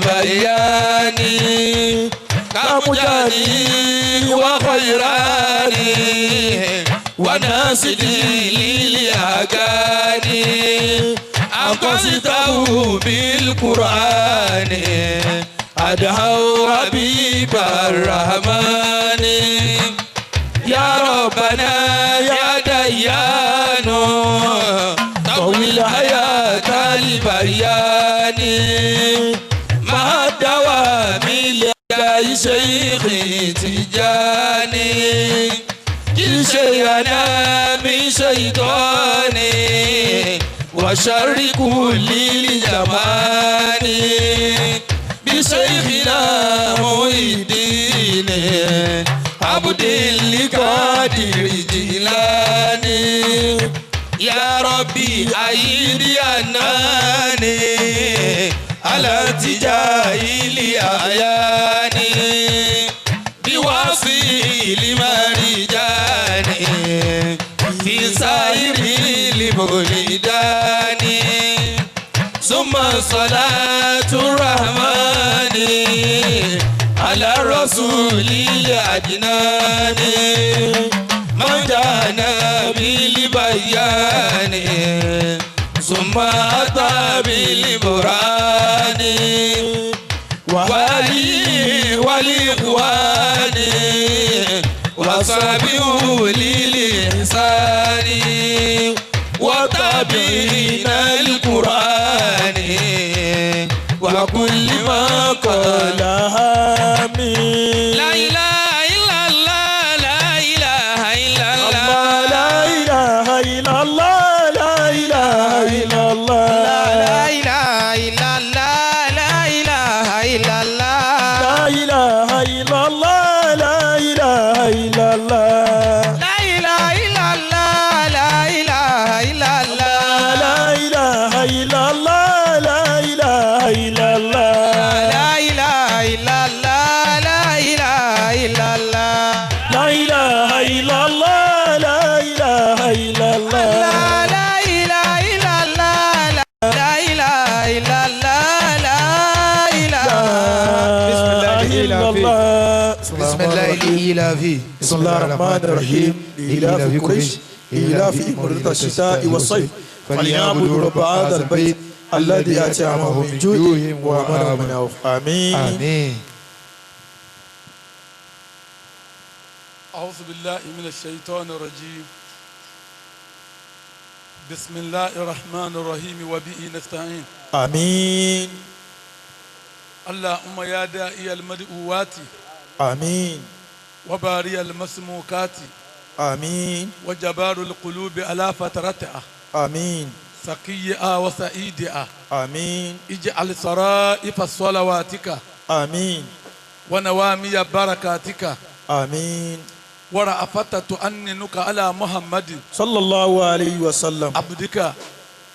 البيان كمجاني وخيراني وناسدي للأغاني أنقذته بالقرآن أدعو حبيب الرحمن يا ربنا يا ديان طويل حياة البيان مع الدوام لدى شيخي تجاني شيئنا من شيطاني وشر كل الجمال بشيخنا محي الدين عبد القادر جيلاني يا ربي أيدي أناني على اتجاهي لأياني بوصي لمرجاني في سائر البلدان ثم صلاة الرحمن على الرسول الأدنان من جانا بالبيان ثم أتى بالبرهان ولي ولإخواني وصحبه للإحسان وتابعين القرآن وكل ما قال آمين. لا إله إلا الله لا إله إلا الله لا إله إلا الله لا إله إلا الله لا إله إلا الله لا إله إلا الله لا إله إلا الله لا إله إلا الله لا إله إلا الله لا إله إلا الله لا إله إلا الله لا إله إلا الله لا إله إلا الله لا إله إلا الله لا إله إلا الله لا إله إلا الله لا إله إلا الله لا إله إلا الله لا إله إلا الله. بسم الله الإلاف. بسم الله الرحمن الرحيم. إلاف قريش إلاف مرة الشتاء والصيف فليعبدوا رب هذا البيت الذي أطعمهم من جوع وآمنهم من خوف. آمين. آمين. أعوذ بالله من الشيطان الرجيم. بسم الله الرحمن الرحيم وبه نستعين. آمين. اللهم يا داعي المدعوات. آمين. وباري المسموكات. آمين. وجبار القلوب على فترتها. آمين. سقيها وسعيدها. آمين. اجعل صرائف صلواتك. آمين. ونوامي بركاتك. آمين. ورأفت تؤننك على محمد صلى الله عليه وسلم عبدك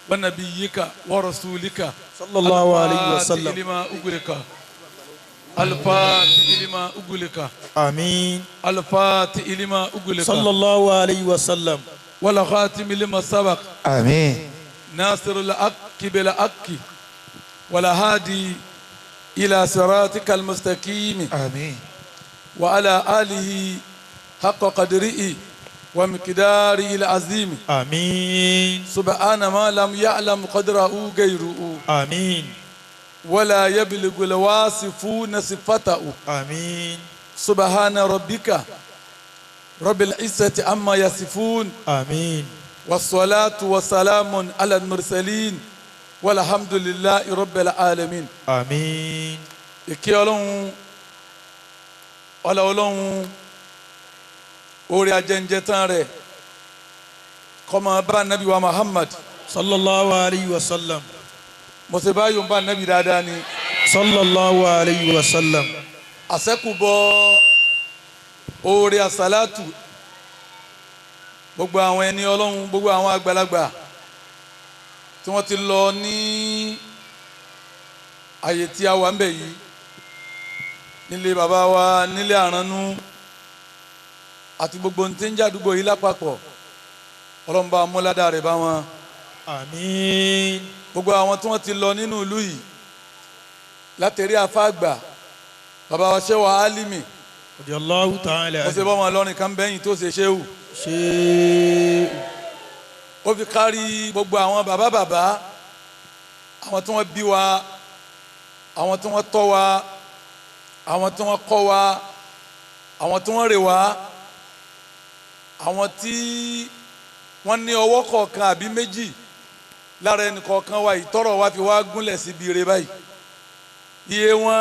ونبيك ورسولك صلى الله عليه وسلم. لما أغلق الفاتح لما أغلق. آمين. الفاتح لما أغلق صلى الله عليه وسلم. ولا خاتم لما سبق. آمين. ناصر الحق بالحق ولا هادي إلى صراطك المستقيم. آمين. وعلى آله حق قدره ومقداره العظيم. آمين. سبحان ما لم يعلم قدره غيره. آمين. ولا يبلغ الواصفون صفته. آمين. سبحان ربك رب العزة عما يصفون. آمين. والصلاة والسلام على المرسلين والحمد لله رب العالمين. آمين. Ìkẹ́ Ọlọ́run, ọlá Ọlọ́run, orí ajẹ́njẹ́ tán rẹ̀ kó máa bá nabi wa Muhammad صلى الله عليه وسلم. Mo ṣe báyìí ń bá nabi dáadáa ni. صلى الله عليه وسلم. Àṣẹ́kùbọ̀ orí àsálàtù gbogbo àwọn ẹni Ọlọ́run, gbogbo àwọn àgbàlagbà tí wọ́n ti lọ ní àyè tí a wà ń bẹ̀ yìí, nílé bàbá wa nílé Àránú àti gbogbo ní tí ń jàdúgbò yìí lápapọ̀, Ọlọ́run bá múládà rẹ̀ bá wọn. Àmín. Gbogbo àwọn tí wọ́n ti lọ nínú ìlú yìí, Látẹ̀rí afáàgbà bàbá wa ṣe wà álímì. Radiyallahu ta'ala. Mo ṣe bọ́ ọmọ Ìlọrin kan bẹ́yìn tó ṣe ṣéwù. Ṣé ó fi kárí gbogbo àwọn bàbá bàbá, àwọn tí wọ́n bí wa, àwọn tí wọ́n tọ́ wa, àwọn tí wọ́n kọ́ wa, àwọn tí wọ́n rè wa, àwọn tí wọ́n ní ọwọ́ kọ̀ọ̀kan àbí méjì lára ẹnì kọ̀ọ̀kan wa ìtọ́rọ̀ wa fi wá gúnlẹ̀ síbi ire báyìí. Iye wọn,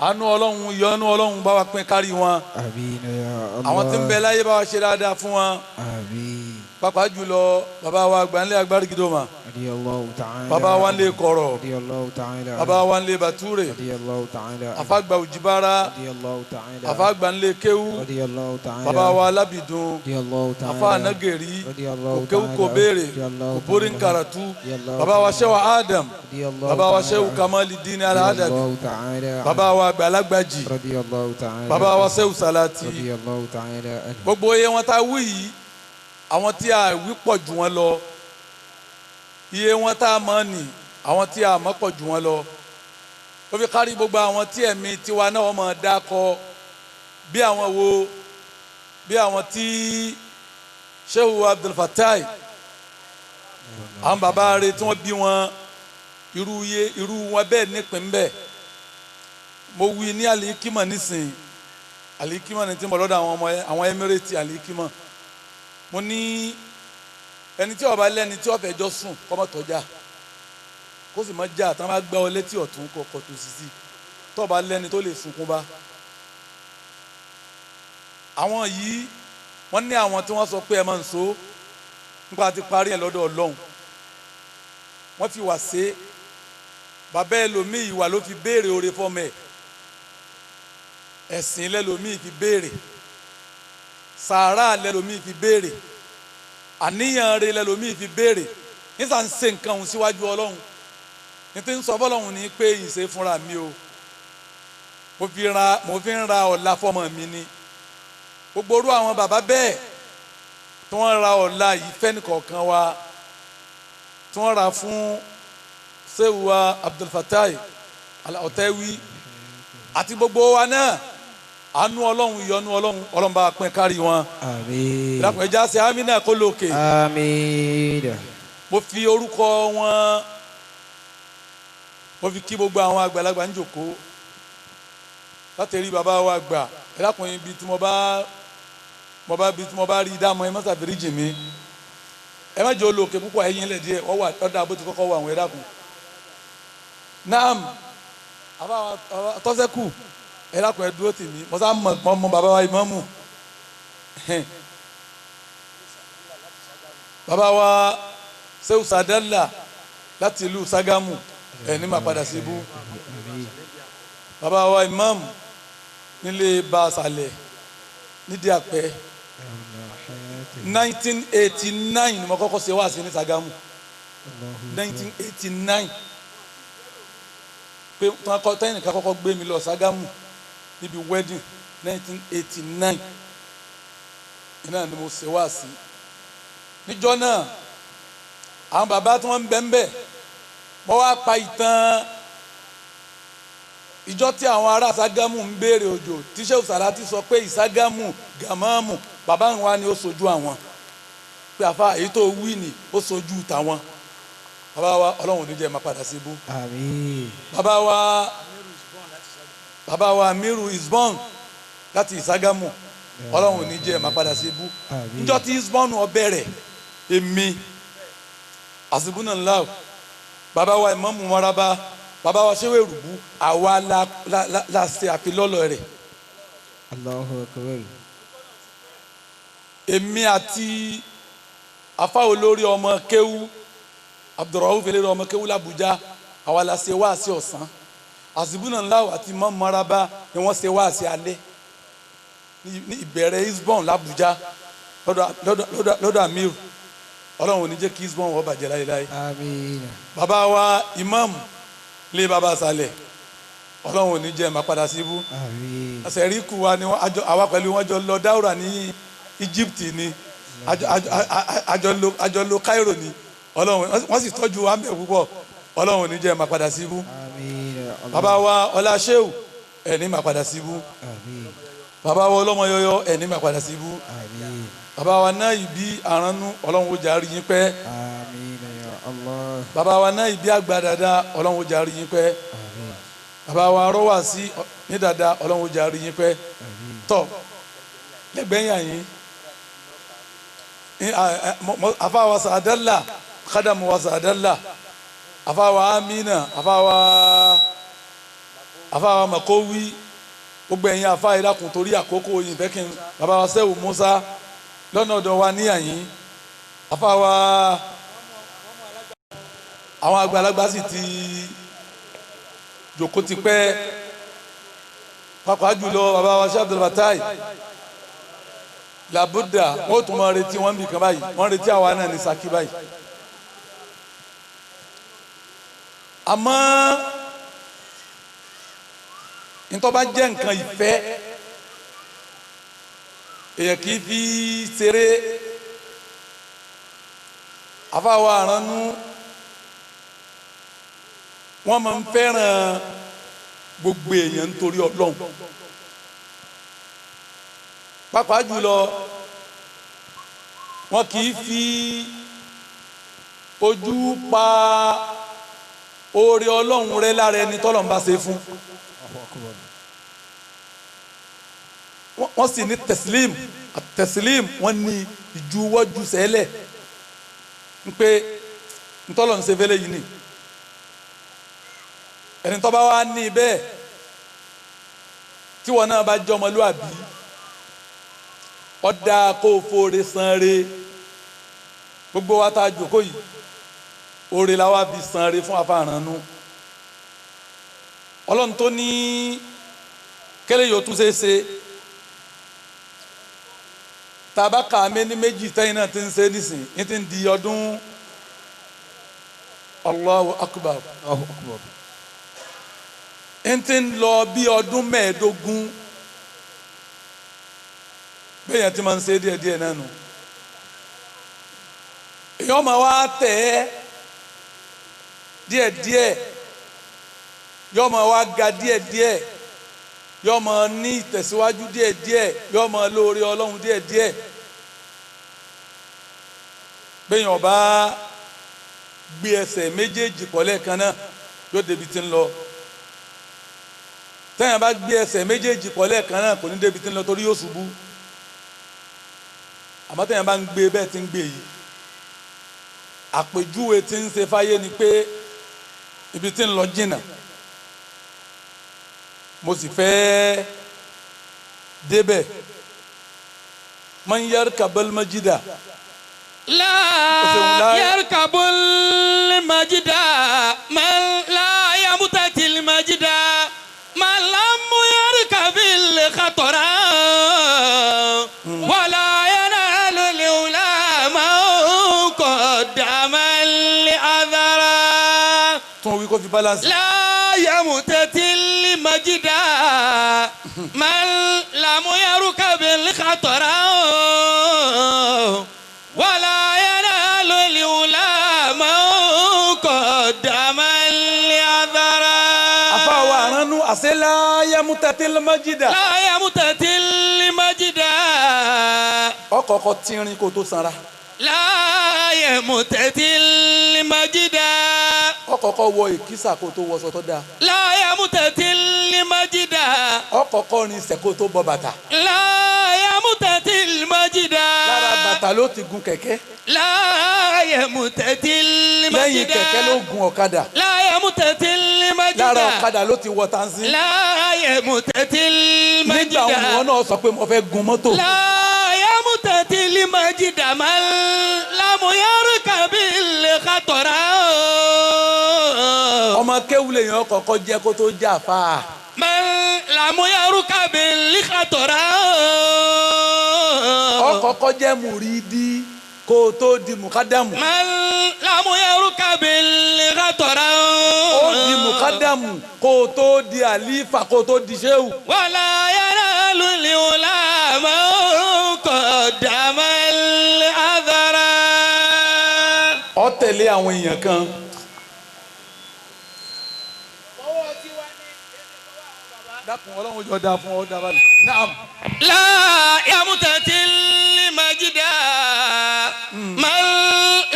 àánú Ọlọ́run, ìyọ́nú Ọlọ́run bá wa pín kárí wọn. Àmín ya Allah. Àwọn tí ń bẹ láyé bá wa ṣe dáadáa fún wọn. Àmín. Pàápàá jùlọ bàbá wa gbanlé agbárígidoma. Radiyallahu ta'ala. Bàbá wa ń lé kọ̀rọ̀. Radiyallahu ta'ala. Bàbá wa ń lé Bature. Radiyallahu ta'ala. Àfàgbà Òjìbára. Radiyallahu ta'ala. Àfàgbà ń lé Kéwú. Radiyallahu ta'ala. Bàbá wa Alábìdún. Radiyallahu ta'ala. Àfà Anageri. Radiyallahu Òkéwú ta'ala. kò béèrè. Radiyallahu Kò borí ta'ala. nkaratu. Radiyallahu Bàbá wa ta'ala. Ṣẹ́wà Adam. Radiyallahu Bàbá wa ta'ala. Ṣẹ́wù Kamalidin Al-Adabi. Radiyallahu ta'ala. Bàbá wa Àgbàlagbàjì. Radiyallahu ta'ala. Bàbá wa Ṣẹ́wù Salati. Radiyallahu ta'ala. Gbogbo iye wọn tá a wí yìí, àwọn tí a wí pọ̀ jù wọn lọ. Iye wọn tá a mọ̀ ní, àwọn tí a mọ̀ pọ̀ jù wọn lọ. Ó fi kárí gbogbo àwọn tí ẹ̀mí tiwa náà wọ́n máa dákọ, bí àwọn wo, bí àwọn tí Shehu Abdul Fatai, àwọn bàbá rẹ̀ tí wọ́n bí wọn, irú iye irú wọn bẹ́ẹ̀ nípìn bẹ́ẹ̀. Mo wí ní Alikima nísìnyí, Alikima ní tí mo lọ́dọ̀ àwọn ọmọ àwọn Emirate Alikima. Mo ní ẹni tí ó bá lẹ́ni tí ó fẹ́ jọ sùn kó má tọ́já, kó sì má já, tí wọ́n bá gbá ọ létí ọ̀tún kó kọ́ tó sisi, tó bá lẹ́ni tó lè sunkún bá. Àwọn yìí wọ́n ní àwọn tí wọ́n sọ pé ẹ máa ń so nípa ti parí ẹ̀ lọ́dọ̀ Ọlọ́run, wọ́n fi wà sé bàbá ẹlòmíì ìwà ló fi béèrè oore fọmọ ẹ̀, ẹ̀sìn lẹ́lòmíì fi béèrè, sàárà lẹ́lòmíì fi béèrè, àníyàn rẹ̀ lẹ́lòmíì fi béèrè. Nísà ń ṣe nǹkan òun síwájú Ọlọ́run, ní ti ń sọ fọlọ́run ní pé ìṣe fúnra mi o, mo fi ń ra ọ̀la fọmọ mi ni. Gbogbo orú àwọn bàbá bẹ́ẹ̀ tí wọ́n ra ọ̀la yìí fẹ́nìkọ̀ọ̀kan wa, tí wọ́n ra fún Sehu Abdul Fatai Al-Ọ̀tẹ́wí àti gbogbo wa náà, àánú Ọlọ́run, ìyọ́nú Ọlọ́run, Ọlọ́run bá pín kárí wọn. Àmín. Ìdàpọ̀ ẹja ṣe amínà kó lókè. Àmín. Mo fi orúkọ wọn, mo fi kí gbogbo àwọn àgbàlagbà ń jòkó láti rí bàbá wa gbà. Ìdàpọ̀ ibi tí mo bá ibi tí mo bá rí dáàmú, ẹ má ṣàfìríjì mi, ẹ má jẹ́ olókè púpọ̀, ẹ̀yìn ilẹ̀ díẹ̀ wọ́n wà ọ̀dà bó ti kọ́kọ́ wà àwọn ẹ̀dàkùn. Naam, àbá tọ́sẹ́kù ẹ̀dàkùn ẹ̀ dúró tì mí, mo sá mọ̀ mọ́ bàbá wa ìmáàmù. Bàbá wa Sehu Sadala láti ìlú Sagamu, ẹ̀ ní máa padà sí ibú. Bàbá wa ìmáàmù nílé Basalẹ̀ nídìí àpẹ, 1989 ni mo kọ́kọ́ ṣe wáàsí ní Sagamu, 1989 pé tẹ́yìn kọ́kọ́ gbé mi lọ Sagamu níbi wedding 1989 iná ni mo ṣe wáàsí níjọ́ náà. Àwọn bàbá tí wọ́n ń bẹ ń bẹ̀, mo wá pa ìtàn ìjọ tí àwọn ará Sagamu ń béèrè òjò, tí Shehu Salati sọ pé ìsagamu gàmáàmù bàbá wa ni ó sojú àwọn, pé àfa èyí tó wí ni ó sojú tàwọn. Bàbá wa Ọlọ́run ò ní jẹ́ máa padà sí ibú. Àmín. Bàbá wa Amiru Isbon láti Ìsagamu, Ọlọ́run ò ní jẹ́ máa padà sí ibú. Àmín. Níjọ́ tí Isbon ọbẹ̀ rẹ̀, èmi àsìbúnà ńlá bàbá wa Ìmáàmù Maraba, bàbá wa Ṣéwé Rùbú, àwa la la la la ṣe àfilọ́lọ̀ rẹ̀. Allahu akbar. Èmi àti afa olórí ọmọ kéwú Abdulrahuf eléré ọmọ kéwú l'Abuja, àwa la ṣe wáàsí ọ̀sán. Àsìbúnà ńlá àti Ìmáàmù Maraba ni wọ́n ṣe wáàsí alẹ́ ní ìbẹ̀rẹ̀ Isbon l'Abuja lọ́dọ̀ Amir. Ọlọ́run ò ní jẹ́ kí Isbon wọ́n bàjẹ́ láéláé. Àmín. Bàbá wa Imam lé bàbá sálẹ̀, Ọlọ́run ò ní jẹ́ máa padà síbú. Àmín. Sẹ̀ríkù wa ni àwa pẹ̀lú wọn jọ lọ dáwùrà ní Egypt ni, àjọ lọ Cairo ni. Ọlọ́run wọ́n sì tọ́jú wa ń bẹ̀ púpọ̀. Ọlọ́run ò ní jẹ́ máa padà síbú. Àmín. Bàbá wa ọlá Ṣéwù ẹni máa padà síbú. Bàbá wa ọlọ́mọ yọyọ ẹni máa padà síbú. Bàbá wa náà ìbí àránú Ọlọ́run ó jàre yín pẹ́. Bàbá wa náà ìbí àgbà dáadáa Ọlọ́run ó jàre yín pẹ́. Bàbá wa rọ́wà sí ní dáadáa Ọlọ́run ó jàre yín pẹ́. Tọ́ lẹ́gbẹ̀ẹ́ yàn yín afa wa Sàdálà kádàmù wa Sàdálà afa wa Amina afa wa Makowi gbogbo ẹ̀yin afa ìdákun torí àkókò yìí fẹ́ kí n bàbá wa Sẹ́wù Musa lọ́nà ọ̀dọ̀ wa níyàyín afa wa àwọn àgbàlagbà sì ti jòkó ti pẹ́ pàápàá jùlọ bàbá wa Sheikh Abdul Fatai làbúdà wọn ò tún máa retí wọn bì kan báyìí wọn retí àwa náà ní Ṣakí báyìí. Àmọ́ ntọ́ba jẹ́ nǹkan ìfẹ́ èèyàn kì í fi ṣeré. Àfàwọn àránú wọn máa ń fẹ́ràn gbogbo èèyàn nítorí Ọlọ́run, pàápàá jùlọ wọn kì í fi ojú pa oore Ọlọ́run rẹ lára ẹni tọ́lọ́run bá ṣe fún. Wọ́n sì ní tẹ̀sílímù tẹ̀sílímù wọ́n ní ìjuwọ́jú sẹ́lẹ̀ ń pé ntọ́lọ́run ṣe fẹ́lẹ́ yìí ni ẹni tó bá wá ní bẹ́ẹ̀ tí wọn náà bá jẹ́ ọmọlúwàbí ọ̀dà kó o fòrè sanre. Gbogbo wa tá a jókòó yìí oore la wá fi sanre fún afárànú. Ọlọ́run tó ní kẹ́lẹ́ yóò tún ṣe é ṣe tabaka méní méjì tẹ́yìn náà ti ń ṣe nísìn ní ti ń di ọdún. Allahu akbar. Ń ti ń lọ bí ọdún 25 bẹ́ẹ̀ yẹn ti máa ń ṣe díẹ̀díẹ̀ náà nù. Èèyàn máa wá tẹ̀ ẹ́ díẹ̀díẹ̀, yóò máa wá ga díẹ̀díẹ̀, yóò máa ní ìtẹ̀síwájú díẹ̀díẹ̀, yóò máa lóore Ọlọ́run díẹ̀díẹ̀. Bẹ́ẹ̀ yẹn ọba gbé ẹsẹ̀ méjèèjì pọ̀ lẹ́ẹ̀kan náà yóò débi tí ń lọ. Tẹ́yìn bá gbé ẹsẹ̀ méjèèjì pọ̀ lẹ́ẹ̀kan náà kò ní débi tí ń lọ torí yóò ṣubú. Àmọ́ tẹ́yìn bá ń gbé bẹ́ẹ̀ tí ń gbé yìí, àpèjúwe tí ń ṣe fáyé ni pé ibi tí ń lọ jìnnà, mo sì fẹ́ débẹ̀. Man yarkabal majida. La yarkabul majida man la yamutatil majida man lam yarkabil khatara wala yanalu al-ulama qadama al-adhara. Tún wí kó fi balance. La yamutatil majida man lam yarkabil khatara wala yanalu al-ulama qadama al-adhara. Àfàwọ̀ àránú àṣẹ la yamutatil majida. La yamutatil majida. Ọkọ̀ọ̀kọ̀ tínrín kó tó sanra. La yamutatil majida. Ọkọ̀ọ̀kọ̀ wọ ìkísà kó tó wọṣọ tó dáa. La yamutatil majida. Ọkọ̀ọ̀kọ̀ rinṣẹ́ kó tó bọ bàtà. La yamutatil majida. Lára bàtà ló ti gun kẹ̀kẹ́. La yamutatil majida. Lẹ́yìn kẹ̀kẹ́ ló gun ọ̀kadà. La yamutatil majida. Lára ọ̀kadà ló ti wọ tansi. La yamutatil majida. Nígbà wọn náà sọ pé mo fẹ́ gun mọ́tò. La yamutatil majida man lam yarkabil khatara. Ọmọ kéwù lèèyàn kọ́kọ́ jẹ́ kó tó jà fà. Man lam yarkabil khatara. Ọkọ̀ọ̀kọ́ jẹ́ mùrídìí kó o tó di mùkádàmù. Man lam yarkabil khatara. Ó di mùkádàmù kó o tó di àlífà kó o tó di ṣéwù. Wala yanalu al-ulama qadama al-adhara. Ó tẹ̀lé àwọn èèyàn kan. Dákun Ọlọ́run jọ dáa fún ọ dáa balẹ̀. Naam. لا يمتثل مجدا من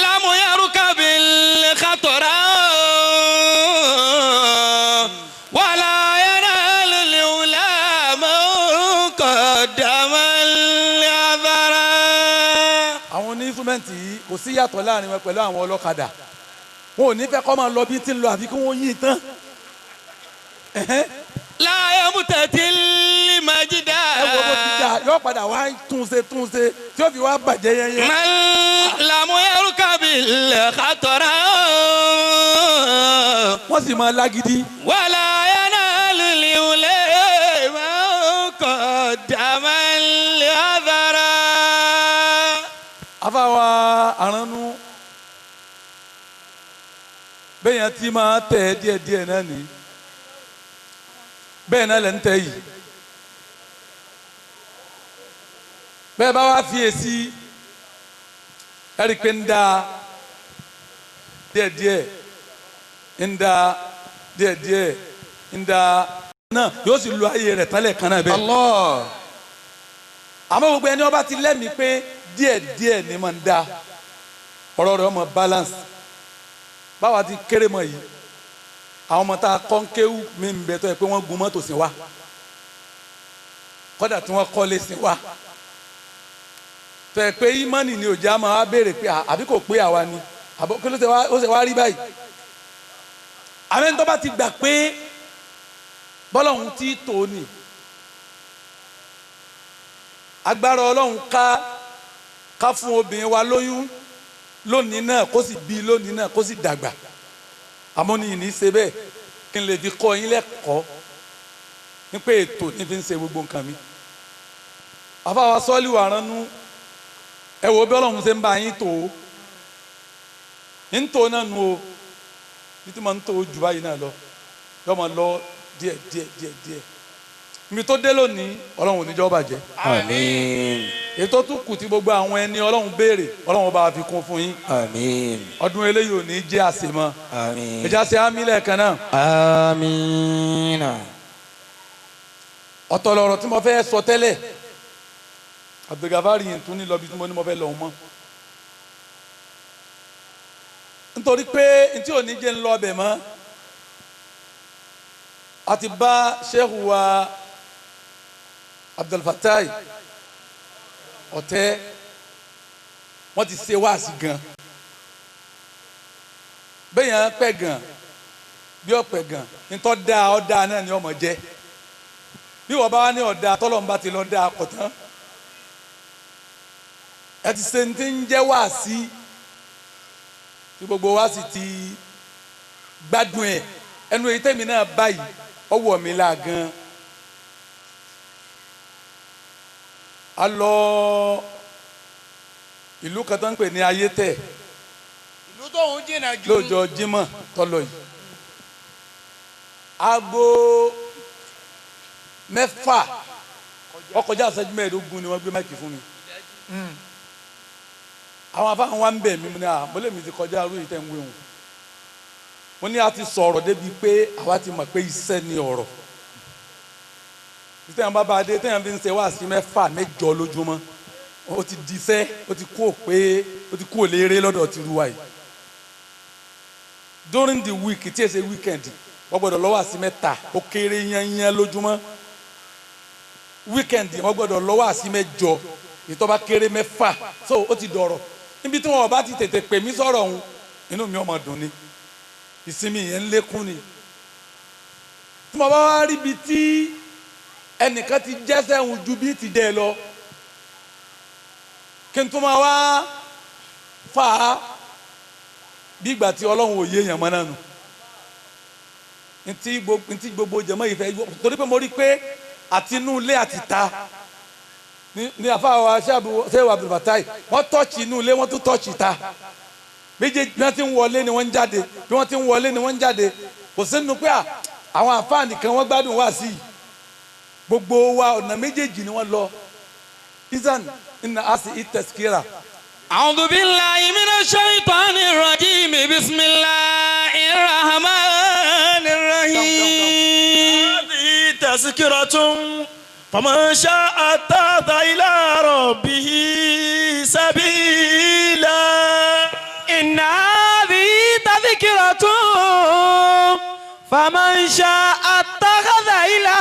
لم يركب الخطر ولا ينال الأولى من قدم العذر. Àwọn onísúmẹ́ǹtì yìí kò sí yàtọ̀ láàrin wọn pẹ̀lú àwọn ọlọ́kadà. Wọn ò ní fẹ́ kọ́ máa lọ bí tí ń lọ àfi kí wọ́n yí tán. لا يمتثل مجدا Ẹ wo bó ti dà yóò padà wá túnṣe túnṣe tí ó fi wá bàjẹ́ yẹnyẹn. من لم يركب الخطر Wọ́n sì máa lágídí. ولا ينال الأولى من قدم العذر. Afáwa àránú bẹ́ẹ̀ yẹn ti máa tẹ̀ díẹ̀díẹ̀ náà ní bẹ́ẹ̀ náà lẹ́ ń tẹ̀ yìí bẹ́ẹ̀ bá wá fi èsì ẹ̀rí pé ń da díẹ̀díẹ̀ ń da díẹ̀díẹ̀ ń da náà yóò sì lu ayé rẹ̀ tán lẹ́ẹ̀kan náà bẹ́ẹ̀. Allah. Àmọ́ gbogbo ẹni ọba ti lẹ́mìí pé díẹ̀díẹ̀ ni máa ń da ọ̀rọ̀ rẹ̀ ọmọ balance báwa ti kéré mọ̀ yìí àwọn ọmọ tá a kọ́ ń kéwú mi ń bẹ tó yẹ pé wọ́n gun mọ́tò sí wa kọ́dà tí wọ́n kọ́lé sí wa tó yẹ pé ìmánì ni òjá máa béèrè pé àbí kò pé àwa ni àbọ̀ kí ló ṣe wá ó ṣe wá rí báyìí. Àmì tó bá ti gbà pé bọ́lọ́hún ti tó ni agbára Ọlọ́hun ká fún obìnrin wa lóyún lónìí náà kó sì bí lónìí náà kó sì dàgbà àmọ́ ní ìní ṣe bẹ́ẹ̀ kí n lè fi kọ́ yín lẹ́kọ̀ọ́ ní pé ètò ní fi ń ṣe gbogbo nǹkan mi. Àfàwà sọ́ọ́lì wà ránú ẹ wo bí Ọlọ́run ṣe ń bá yín tó o ń tó náà nu o títí máa ń tó jù báyìí náà lọ yọ máa lọ díẹ̀ díẹ̀ díẹ̀ díẹ̀ ibi tó dé lónìí Ọlọ́run ò ní jọ́ bàjẹ́. Àmín. Ètò tún kù tí gbogbo àwọn ẹni Ọlọ́run béèrè Ọlọ́run bá fi kún fún yín. Àmín. Ọdún eléyìí ò ní jẹ́ àṣemọ́. Àmín. Ẹja ṣe àmì lẹ́ẹ̀kan náà. Àmín. Ọ̀tọ̀ lọ̀rọ̀ tí mo fẹ́ sọ tẹ́lẹ̀ Abdulgafari yìí tún ní lọ bí tí mo ní mo fẹ́ lọ mọ́ nítorí pé ntí ò ní jẹ́ ń lọ ọbẹ̀ mọ́ a ti bá Sheikh wa Abdulfatai ọ̀tẹ́ wọ́n ti ṣe wáàsí gan bẹ́ẹ̀ yẹn pẹ́ gan bí ọ̀pẹ̀ gan ntọ́ da ọ̀dà náà ni ọmọ jẹ́ bí wọ́n bá wá ní ọ̀dà tọ́lọ́mùbá ti lọ da kọ̀tán ẹ ti ṣe ti ń jẹ́ wáàsí tí gbogbo wa sì ti gbádùn ẹ̀ ẹnu èyí tẹ̀mí náà báyìí ọwọ́ mi là gan. A lọ ìlú kan tó ń pè ní Ayétẹ̀ Ìlú tóun jìnnà jù. lọ́jọ́ Jímọ̀ tọ́lọ̀ yìí aago 6 ọkọjá ìṣẹ́jú 15 ni wọ́n gbé máìkì fún mi. Àwọn afáwọn wa ń bẹ̀ mí ní àmọ́lẹ̀ mi ti kọjá arú yìí tẹ̀ ń wéhùn. Mo ní a ti sọ̀rọ̀ débi pé àwa ti mọ̀ pé iṣẹ́ ni ọ̀rọ̀. Tẹ́yàn bá bá a dé tẹ́yàn fi ń ṣe wáàsí 6 mẹ́jọ lójúmọ́ ó ti diṣẹ́ ó ti kú òpé ó ti kú òlérè lọ́dọ̀ ti ruwa yìí. During the week tí èsè weekend wọ́n gbọ́dọ̀ lọ wáàsí 3 ó kéré yányán lójúmọ́. Weekend wọ́n gbọ́dọ̀ lọ wáàsí 8 ìtọ́ bá kéré 6 so ó ti dọ̀rọ̀. Níbi tí wọn bá ti tètè pè mí sọ̀rọ̀ ọ̀hún inú mi ọmọ dùn ni ìsinmi yẹn ń lékún ni. Tí mo bá wá rí ibi tí ẹnìkan ti jẹ́sẹ̀ ń ju bí ti jẹ́ lọ kí n tó máa wá fà á bí ìgbà tí Ọlọ́run ò yé èèyàn mọ́ náà nù. Ntí gbogbo jẹ̀mọ́ ìfẹ́ torí pé mo rí pé àti inú ilé àti ta ní àfáà ṣéwà Abdulfatai wọ́n tọ́ọ̀chì inú ilé wọ́n tún tọ́ọ̀chì ta méjèèjì bí wọ́n ti ń wọlé ni wọ́n ń jáde bí wọ́n ti ń wọlé ni wọ́n ń jáde kò sínú pé àwọn àfáà nìkan wọ́n gbádùn wá sí i gbogbo wa ọ̀nà méjèèjì ni wọ́n lọ izan inna asi itẹsikira. A'udhu billahi minash shaitani rajim bismillahir rahmanir rahim. Hadhihi tazkira. تذكرة فمن شاء اتخذ إلى ربه سبيلا. إن هذه تذكرة فمن شاء اتخذ إلى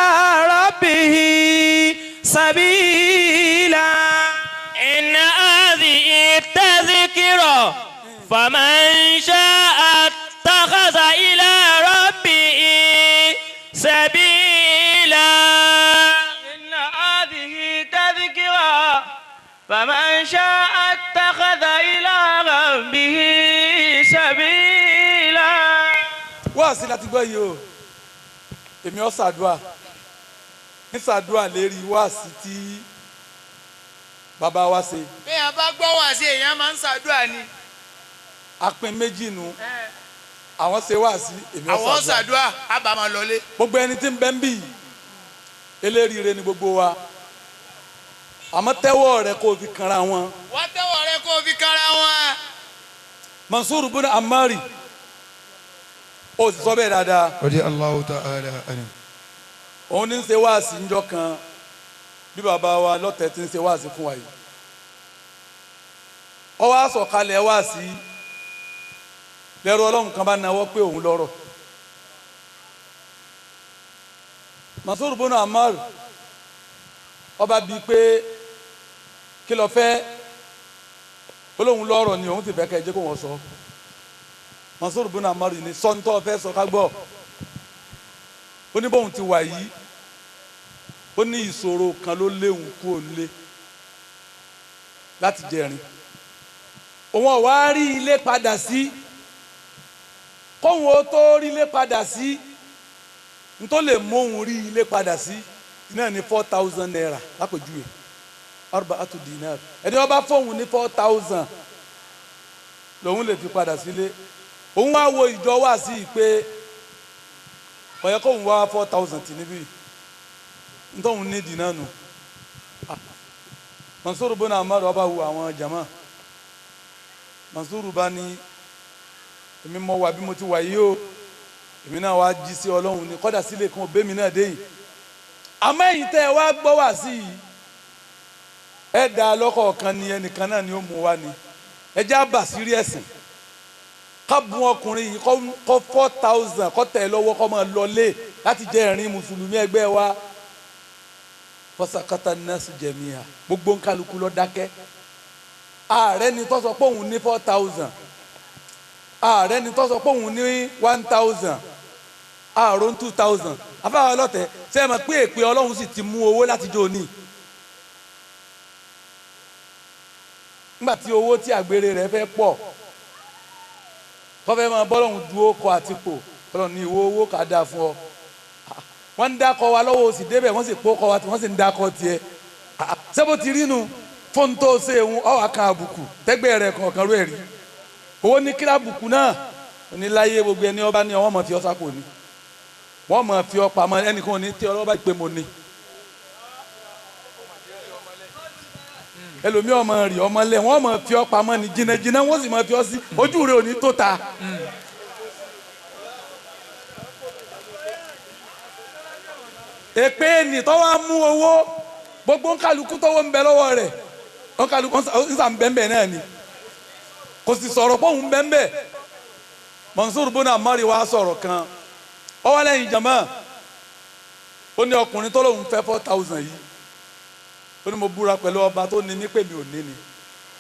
ربه سبيلا. إن هذه التذكرة فمن شاء اتخذ إلى ربه سبيلا. إن هذه تذكرة فمن شاء اتخذ إلى ربه سبيلا. Wáàsí láti gbọ́ yìí o. Èmi ọ̀ ṣàdúà ní ṣàdúà lérí wáàsí tí bàbá wa ṣe. Bẹ́ẹ̀ bá gbọ́ wáàsí èèyàn máa ń ṣàdúà ni. Apin méjì nu àwọn ṣe wáàsí èmi ọ̀ ṣàdúà. Àwọn ṣàdúà á bá máa lọlé. Gbogbo ẹni tí ń bẹ ń bì yìí eléríire ni gbogbo wa, àmọ́ tẹ́wọ́ rẹ kó o fi kanra wọn. Wọ́n tẹ́wọ́ rẹ kó o fi kanra wọn. Mansur bin Amari ó sì sọ bẹ́ẹ̀ dáadáa. Radiyallahu ta'ala anhu. Òun ní ń ṣe wáàsí ńjọ́ kan bí bàbá wa lọ́tẹ̀ tí ń ṣe wáàsí fún wa yìí. Ó wá sọ̀kalẹ̀ wáàsí lẹ́rú ọlọ́run kan bá nawọ́ pé òun lọ́rọ̀. Mansur bin Amari ọba bíi pé kí ló fẹ́, olóhùn lọ́rọ̀ ni òun ti fẹ́ kẹ́ ẹ jẹ́ kó wọ́n sọ. Mansur bin Amari ni sọ́ńtọ́ fẹ́ sọ ká gbọ́. Ó ní bóun ti wà yìí, ó ní ìṣòro kan ló léwu kú òǹlé láti jẹrin. Òun ò wá rí ilé padà sí, kóun ó tó rí ilé padà sí, n tó lè mú òun rí ilé padà sí náà ní 4,000 naira lápèjúwe, arba'atu dinar. Ẹni wọ́n bá fóun ní 4,000 lòun lè fi padà sílé. Òun wá wo ìjọ wá sí i pé ọ̀yẹ́ kóun wá 4,000 tì níbí ntọ́hún ní dìnnà nù. Mansur bin Amari ọba wu àwọn jama. Mansur bá ní èmi mọ wà bí mo ti wà yìí o, èmi náà wá jí sí ọlọ́run ní kọ́dà sílé kan òbí mi náà dé yìí. Àmọ́ ẹ̀yin tẹ́ ẹ wá gbọ́ wá sí yìí, ẹ dá lọ́kọ̀ọ̀kan ni ẹnìkan náà ni ó mú wa ni. Ẹ já bàṣírí ẹ̀sìn ká bùn ọkùnrin yìí kọ́ 4,000 kọ́ tẹ̀ lọ́wọ́ kọ́ máa lọlé láti jẹ́ ẹ̀rín mùsùlùmí ẹgbẹ́ wa. Fasakata nnasu jẹ̀míà, gbogbo nkálukú ló dákẹ́. Ààrẹ ni tó sọ pé òun ní 4,000, ààrẹ ni tó sọ pé òun ní 1,000, ààrùn 2,000. Afáwọn ọlọ́tẹ̀ ṣe é mọ̀ pé èpè ọlọ́run sì ti mú owó láti jọ ní. Nígbà tí owó tí àgbèrè rẹ̀ fẹ́ pọ̀ tọ́fẹ́ máa bọ́lọ́hún dúró kọ àtìpó, ọlọ́run ní ìwọ owó kà á dáa fún ọ. Wọ́n ń dákọ̀ wa lọ́wọ́ òsì débẹ̀, wọ́n sì kó kọ wa tí wọ́n sì ń dákọ̀ tiẹ̀. Sẹ́bó ti rínu fóun tó ṣe òun ọ̀wà kan àbùkù tẹ́gbẹ́ rẹ̀ kọ̀ọ̀kan rú ẹ̀ rí. Owó ní kílá àbùkù náà oníláyé gbogbo ẹni ọba ní ọwọ́ mọ̀ fi ọ́ sápò ni. Wọ́n mọ̀ fi ọ́ pamọ́ ẹnìkan ní tí ọlọ́ba pé mo ní. Ẹlòmíì ọmọ rì ọmọ lẹ wọ́n mọ̀ fi ọ́ pamọ́ ni jìnnàjìnnà wọ́n sì mọ̀ fi ọ́ sí ojú rẹ̀ ò ní tó ta. Èpè ní tọ́wọ́ á mú owó gbogbo nkálukú tọ́wọ́ ń bẹ lọ́wọ́ rẹ̀ nkálukú nsà ń bẹ́ńbẹ́ náà ni kò sì sọ̀rọ̀ pé òun bẹ́ńbẹ́. Mansur bin Amari wa sọ̀rọ̀ kan ó wá lẹ́yìn jama, ó ní ọkùnrin tó lóun fẹ́ 4,000 yìí, ó ní mo búra pẹ̀lú ọba tó ní mí pé mi ò ní ni.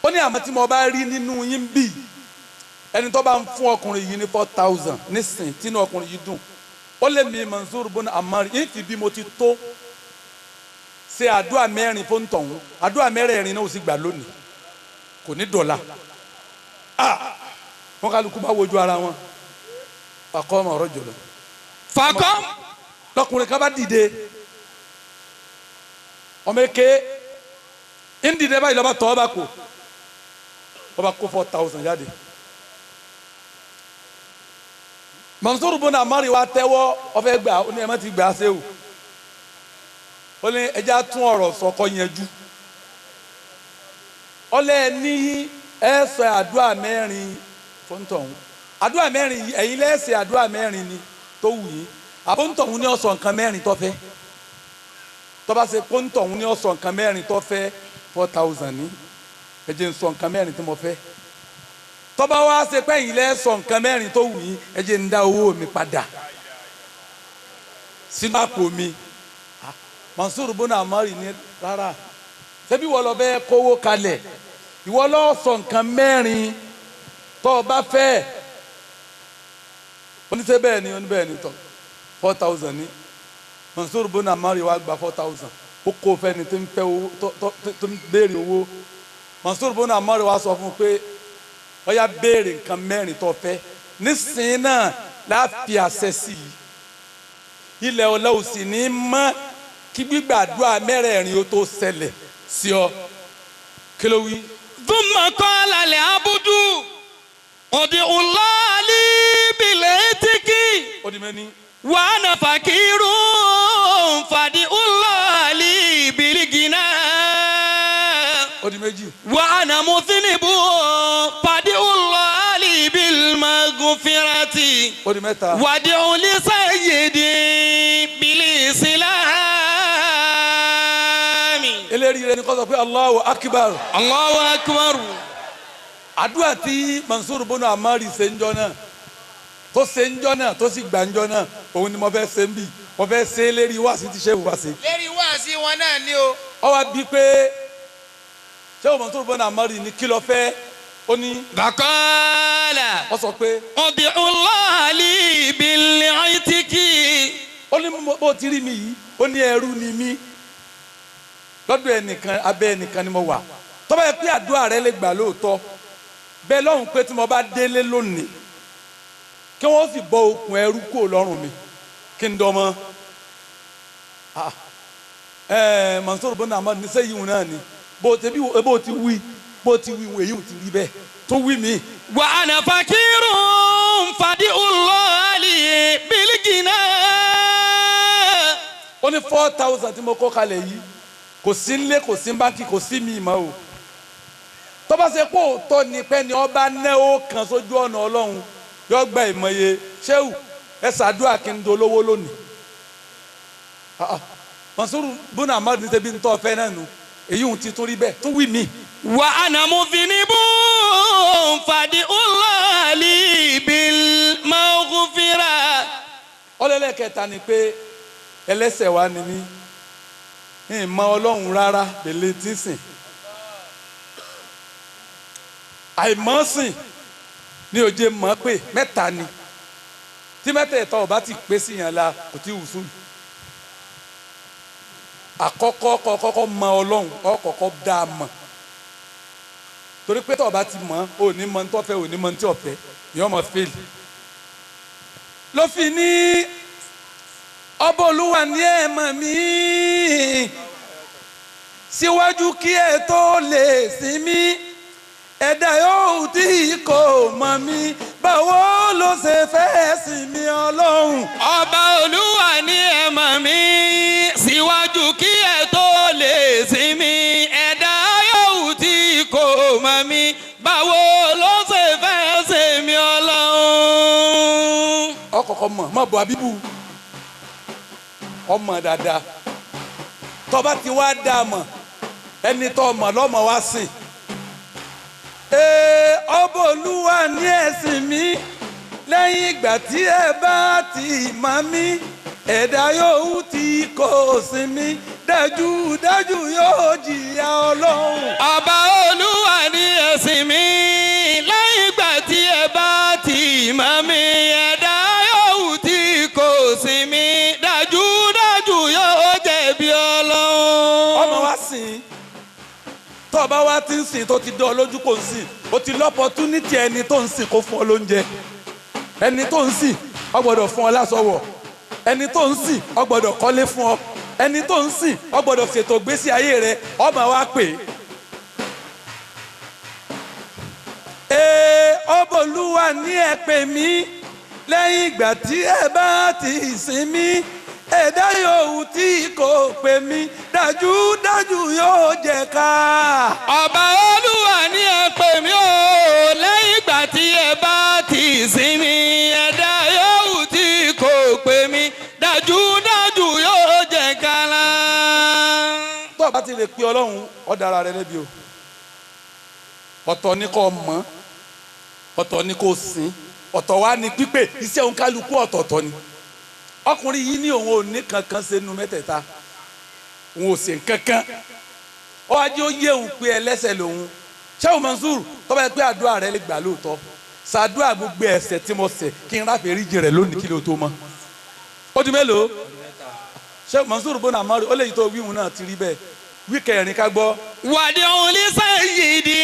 Ó ní àmọ́ tí mo bá rí nínú yín bì ẹni tó bá ń fún ọkùnrin yìí ní 4,000 nísìn tínú ọkùnrin yìí dùn, ó lé mi Mansur bin Amari yìí ti bí mo ti tó ṣe àdúrà mẹ́rin fún tọ̀hún, àdúrà mẹ́rẹ̀ẹ̀rin náà ó sì gbà lónìí kò ní dọ̀la. Wọn kálukú bá wojú ara wọn fakọ́ ọmọ ọ̀rọ̀ jòló Fakọ́ lọkùnrin kan bá dìde ọmọ eke ń dìde báyìí lọ́ba tọ́ ọba kò ọba kó 4,000 jáde. Mansur bin Amari wa tẹ́wọ́ ọfẹ́ gbà ó ní ẹ má ti gbà á sẹ́wù, ó ní ẹja tún ọ̀rọ̀ sọkọ yẹn jú. Ọlẹ́ ní ẹ sọ àdúrà mẹ́rin fóńtọ̀hún, àdúrà mẹ́rin ẹ̀yin lẹ́sẹ̀ àdúrà mẹ́rin ni tó wù yín, àfóńtọ̀hún ní ọ̀sọ̀ nǹkan mẹ́rin tó fẹ́. Tó bá ṣe kóńtọ̀ òun ní ó sọ nǹkan mẹ́rin tó fẹ́ 4,000 ní ẹ jẹ́ n sọ nǹkan mẹ́rin tí mo fẹ́. Tó bá wá ṣe pé ẹ̀yin lẹ́ sọ nǹkan mẹ́rin tó wù yín, ẹ jẹ́ n dá owó mi padà sínú àpò mi. Mansur bọ́nà Amari ní rárá, ṣebí wọ́n lọ bẹ́ẹ̀ kówó kalẹ̀, ìwọ lọ sọ nǹkan mẹ́rin tó o bá fẹ́. Oníṣẹ́ bẹ́ẹ̀ ni, oníbẹ̀ẹ́ ni tọ̀ 4,000 ní. Mansur bọ́nà Amari wá gba 4,000, ó kó fẹ́ni tó ń fẹ́ owó tó ń béèrè owó. Mansur bọ́nà Amari wá sọ fún un pé ó yá béèrè nǹkan mẹ́rin tó fẹ́ nísìnyí náà láàfin àṣẹ sí i, ilẹ̀ ọ̀la ò sì ní mọ́ kí gbígbàdúrà mẹ́rẹ̀ẹ̀rin ó tó ṣẹlẹ̀ sí ọ. Kí ló wí? Thumma qala li abudu ud'u Allah li bil itiki. Ó di mẹ́ni. Wa ana fakirun fad'u Allah li bil gina. Ó di méjì. Wa ana mudhnibun fad'u Allah li bil maghfirati. Ó di mẹ́ta. Wad'u li sayyidi bil islami. Eléyìí rẹ ni kó sọ pé Allahu akbar. Allahu akbar. Àdúrà tí Mansur bọ́nà Amari ṣe ń jọ náà, tó ṣe ń jọ náà, tó sì gbà ń jọ náà, òun ni mo fẹ́ ṣe ń bì, mo fẹ́ ṣe lérí wáàsí tí ṣéwù wá ṣe. Lérí wáàsí wọn náà ni o. Ó wá bí pé ṣéwù Mansur bọ́nà Amari ní kí ló fẹ́, ó ní. Bàkọ́lá. Ó sọ pé. Ud'u Allah li bil itiki. Ó ní bó ti rí mi yìí, ó ní ẹrú ni mí, lọ́dọ̀ ẹnìkan abẹ́ ẹnìkan ni mo wà. Tó bá yẹ pé àdúrà rẹ lè gbà lóòótọ́, bẹ́ẹ̀ lọ́hùn pé tí mo bá délé lónìí kí wọ́n sì bọ́ okùn ẹrú kúrò lọ́rùn mi kí n dọ́mọ́. Mansur bọ́nà àmọ́ ní sẹ́yìn náà ni bó ti wí, bó ti wí èyí ò ti rí bẹ́ẹ̀ tó wí mi. Wa ana fakirun fad'u Allah li bil gina. Ó ní 4,000 tí mo kọ́ kalẹ̀ yìí, kò sí nílé, kò sí báńkì, kò sí mi ìmọ̀ o. Tó bá ṣe pé òótọ́ ni pé ni ọba náwó kan sójú ọ̀nà Ọlọ́run yóò gba ìmọ̀ye. Ṣéwù ẹ ṣàdúrà kí n dolówó lónìí. Mansur bọ́nà Amari ní tẹ́bí ń tọ́ fẹ́ náà nù, èyí ń ti tún rí bẹ́ẹ̀ tún wí mi. Wa ana mudhnibun fad'u Allah li bil maghfira. Ọlẹ́lẹ́kẹta ni pé ẹlẹ́ṣẹ̀ wa ni mí, ìmọ̀ Ọlọ́run rárá bèlè tí ń sìn, àìmọ́sìn ní òjé mọ̀ pé mẹ́ta ni, tí mẹ́tẹ̀ẹ̀ta ò bá ti pé sí yàn la kò tí wùsùn. Àkọ́kọ́ kọ́kọ́ mọ Ọlọ́run, ọkọ̀ọ̀kọ́ dá a mọ̀, torí pé tó o bá ti mọ̀ ò ní mọ̀ ní tó fẹ́, ò ní mọ̀ ní tí ò fẹ́, ìyẹn ọmọ fèlì. Ló fi ní ọba Olúwa ní ẹ mọ̀ mí síwájú kí ẹ tó lè sinmi, ẹ̀dá yóò tí kò mọ̀ mí, báwo ló ṣe fẹ́ sinmi Ọlọ́run. Ọba Olúwa ní ẹ mọ̀ mí síwájú kí ẹ tó lè sinmi, ẹ̀dá yóò tí kò mọ̀ mí, báwo ló ṣe fẹ́ sinmi Ọlọ́run. Ọkọ̀ọ̀kọ̀ mọ̀ mọ̀ bọ̀ àbíbù ọmọ dáadáa, tó bá ti wá dá a mọ̀, ẹni tó mọ̀ lọ́mọ wá sìn. Ọba Olúwa ní ẹ̀sìn mi lẹ́yìn ìgbà tí ẹ bá ti mọ̀ mí, ẹ̀dá yóò tí kò sin mí, dájú dájú yóò jìyà Ọlọ́run. Ọba Olúwa ní ẹ̀sìn mi lẹ́yìn ìgbà tí ẹ bá ti mọ̀ mí, ẹ̀dá yóò tí kò sin mí, dájú dájú yóò jẹ̀bi Ọlọ́run. Ọmọ wa sìn, tó o bá wá ti ń sìn tó ti dán ọ lójú kò ń sìn, o ti lọ́pọ̀túnìtì ẹni tó ń sìn kó fún ọ lóúnjẹ, ẹni tó ń sìn ọ gbọ́dọ̀ fún ọ lásọwọ̀, ẹni tó ń sìn ọ gbọ́dọ̀ kọ́lé fún ọ, ẹni tó ń sìn ọ gbọ́dọ̀ ṣètò gbésí ayé rẹ, ọmọ wa pè é. Ọba Olúwa ní ẹ pè mí lẹ́yìn ìgbà tí ẹ bá ti sìn mí, ẹ̀dá yòówù tí kò pè mí, dájú dájú yóò jẹ ká. Ọba Olúwa ní ẹ pè mí o lẹ́yìn ìgbà tí ẹ bá ti sìn mí, ẹ̀dá yòówù tí kò pè mí, dájú dájú yóò jẹ ká. ti lè pe Ọlọ́run ó dára rẹ lẹ́bi o. Ọ̀tọ̀ ni kò mọ̀, ọ̀tọ̀ ni kò sìn, ọ̀tọ̀ wa ni pípé iṣẹ́ òun kálukú ọ̀tọ̀ọ̀tọ̀ ni. Ọkùnrin yìí ní òun ò ní kankan ṣe nu mẹ́tẹ̀ẹ̀ta, òun ò ṣe kankan. Ó wá jẹ́ ó yé òun pé ẹlẹ́ṣẹ̀ lòun. Shehu Mansur tó bá yẹ pé àdúrà rẹ lè gbà lóòótọ́, ṣàdúrà gbogbo ẹ̀ṣẹ̀ tí mo ṣẹ̀ kí n ráfẹ́ ríjì rẹ̀ lónìí kí ló tó mọ́. Ó di mélòó? Shehu Mansur bọ́nà àmọ́rí ó lè yí tó wíwùn náà ti rí bẹ́ẹ̀. Wíkẹ̀rin ká gbọ́. Wàdí òní sẹ́yìdì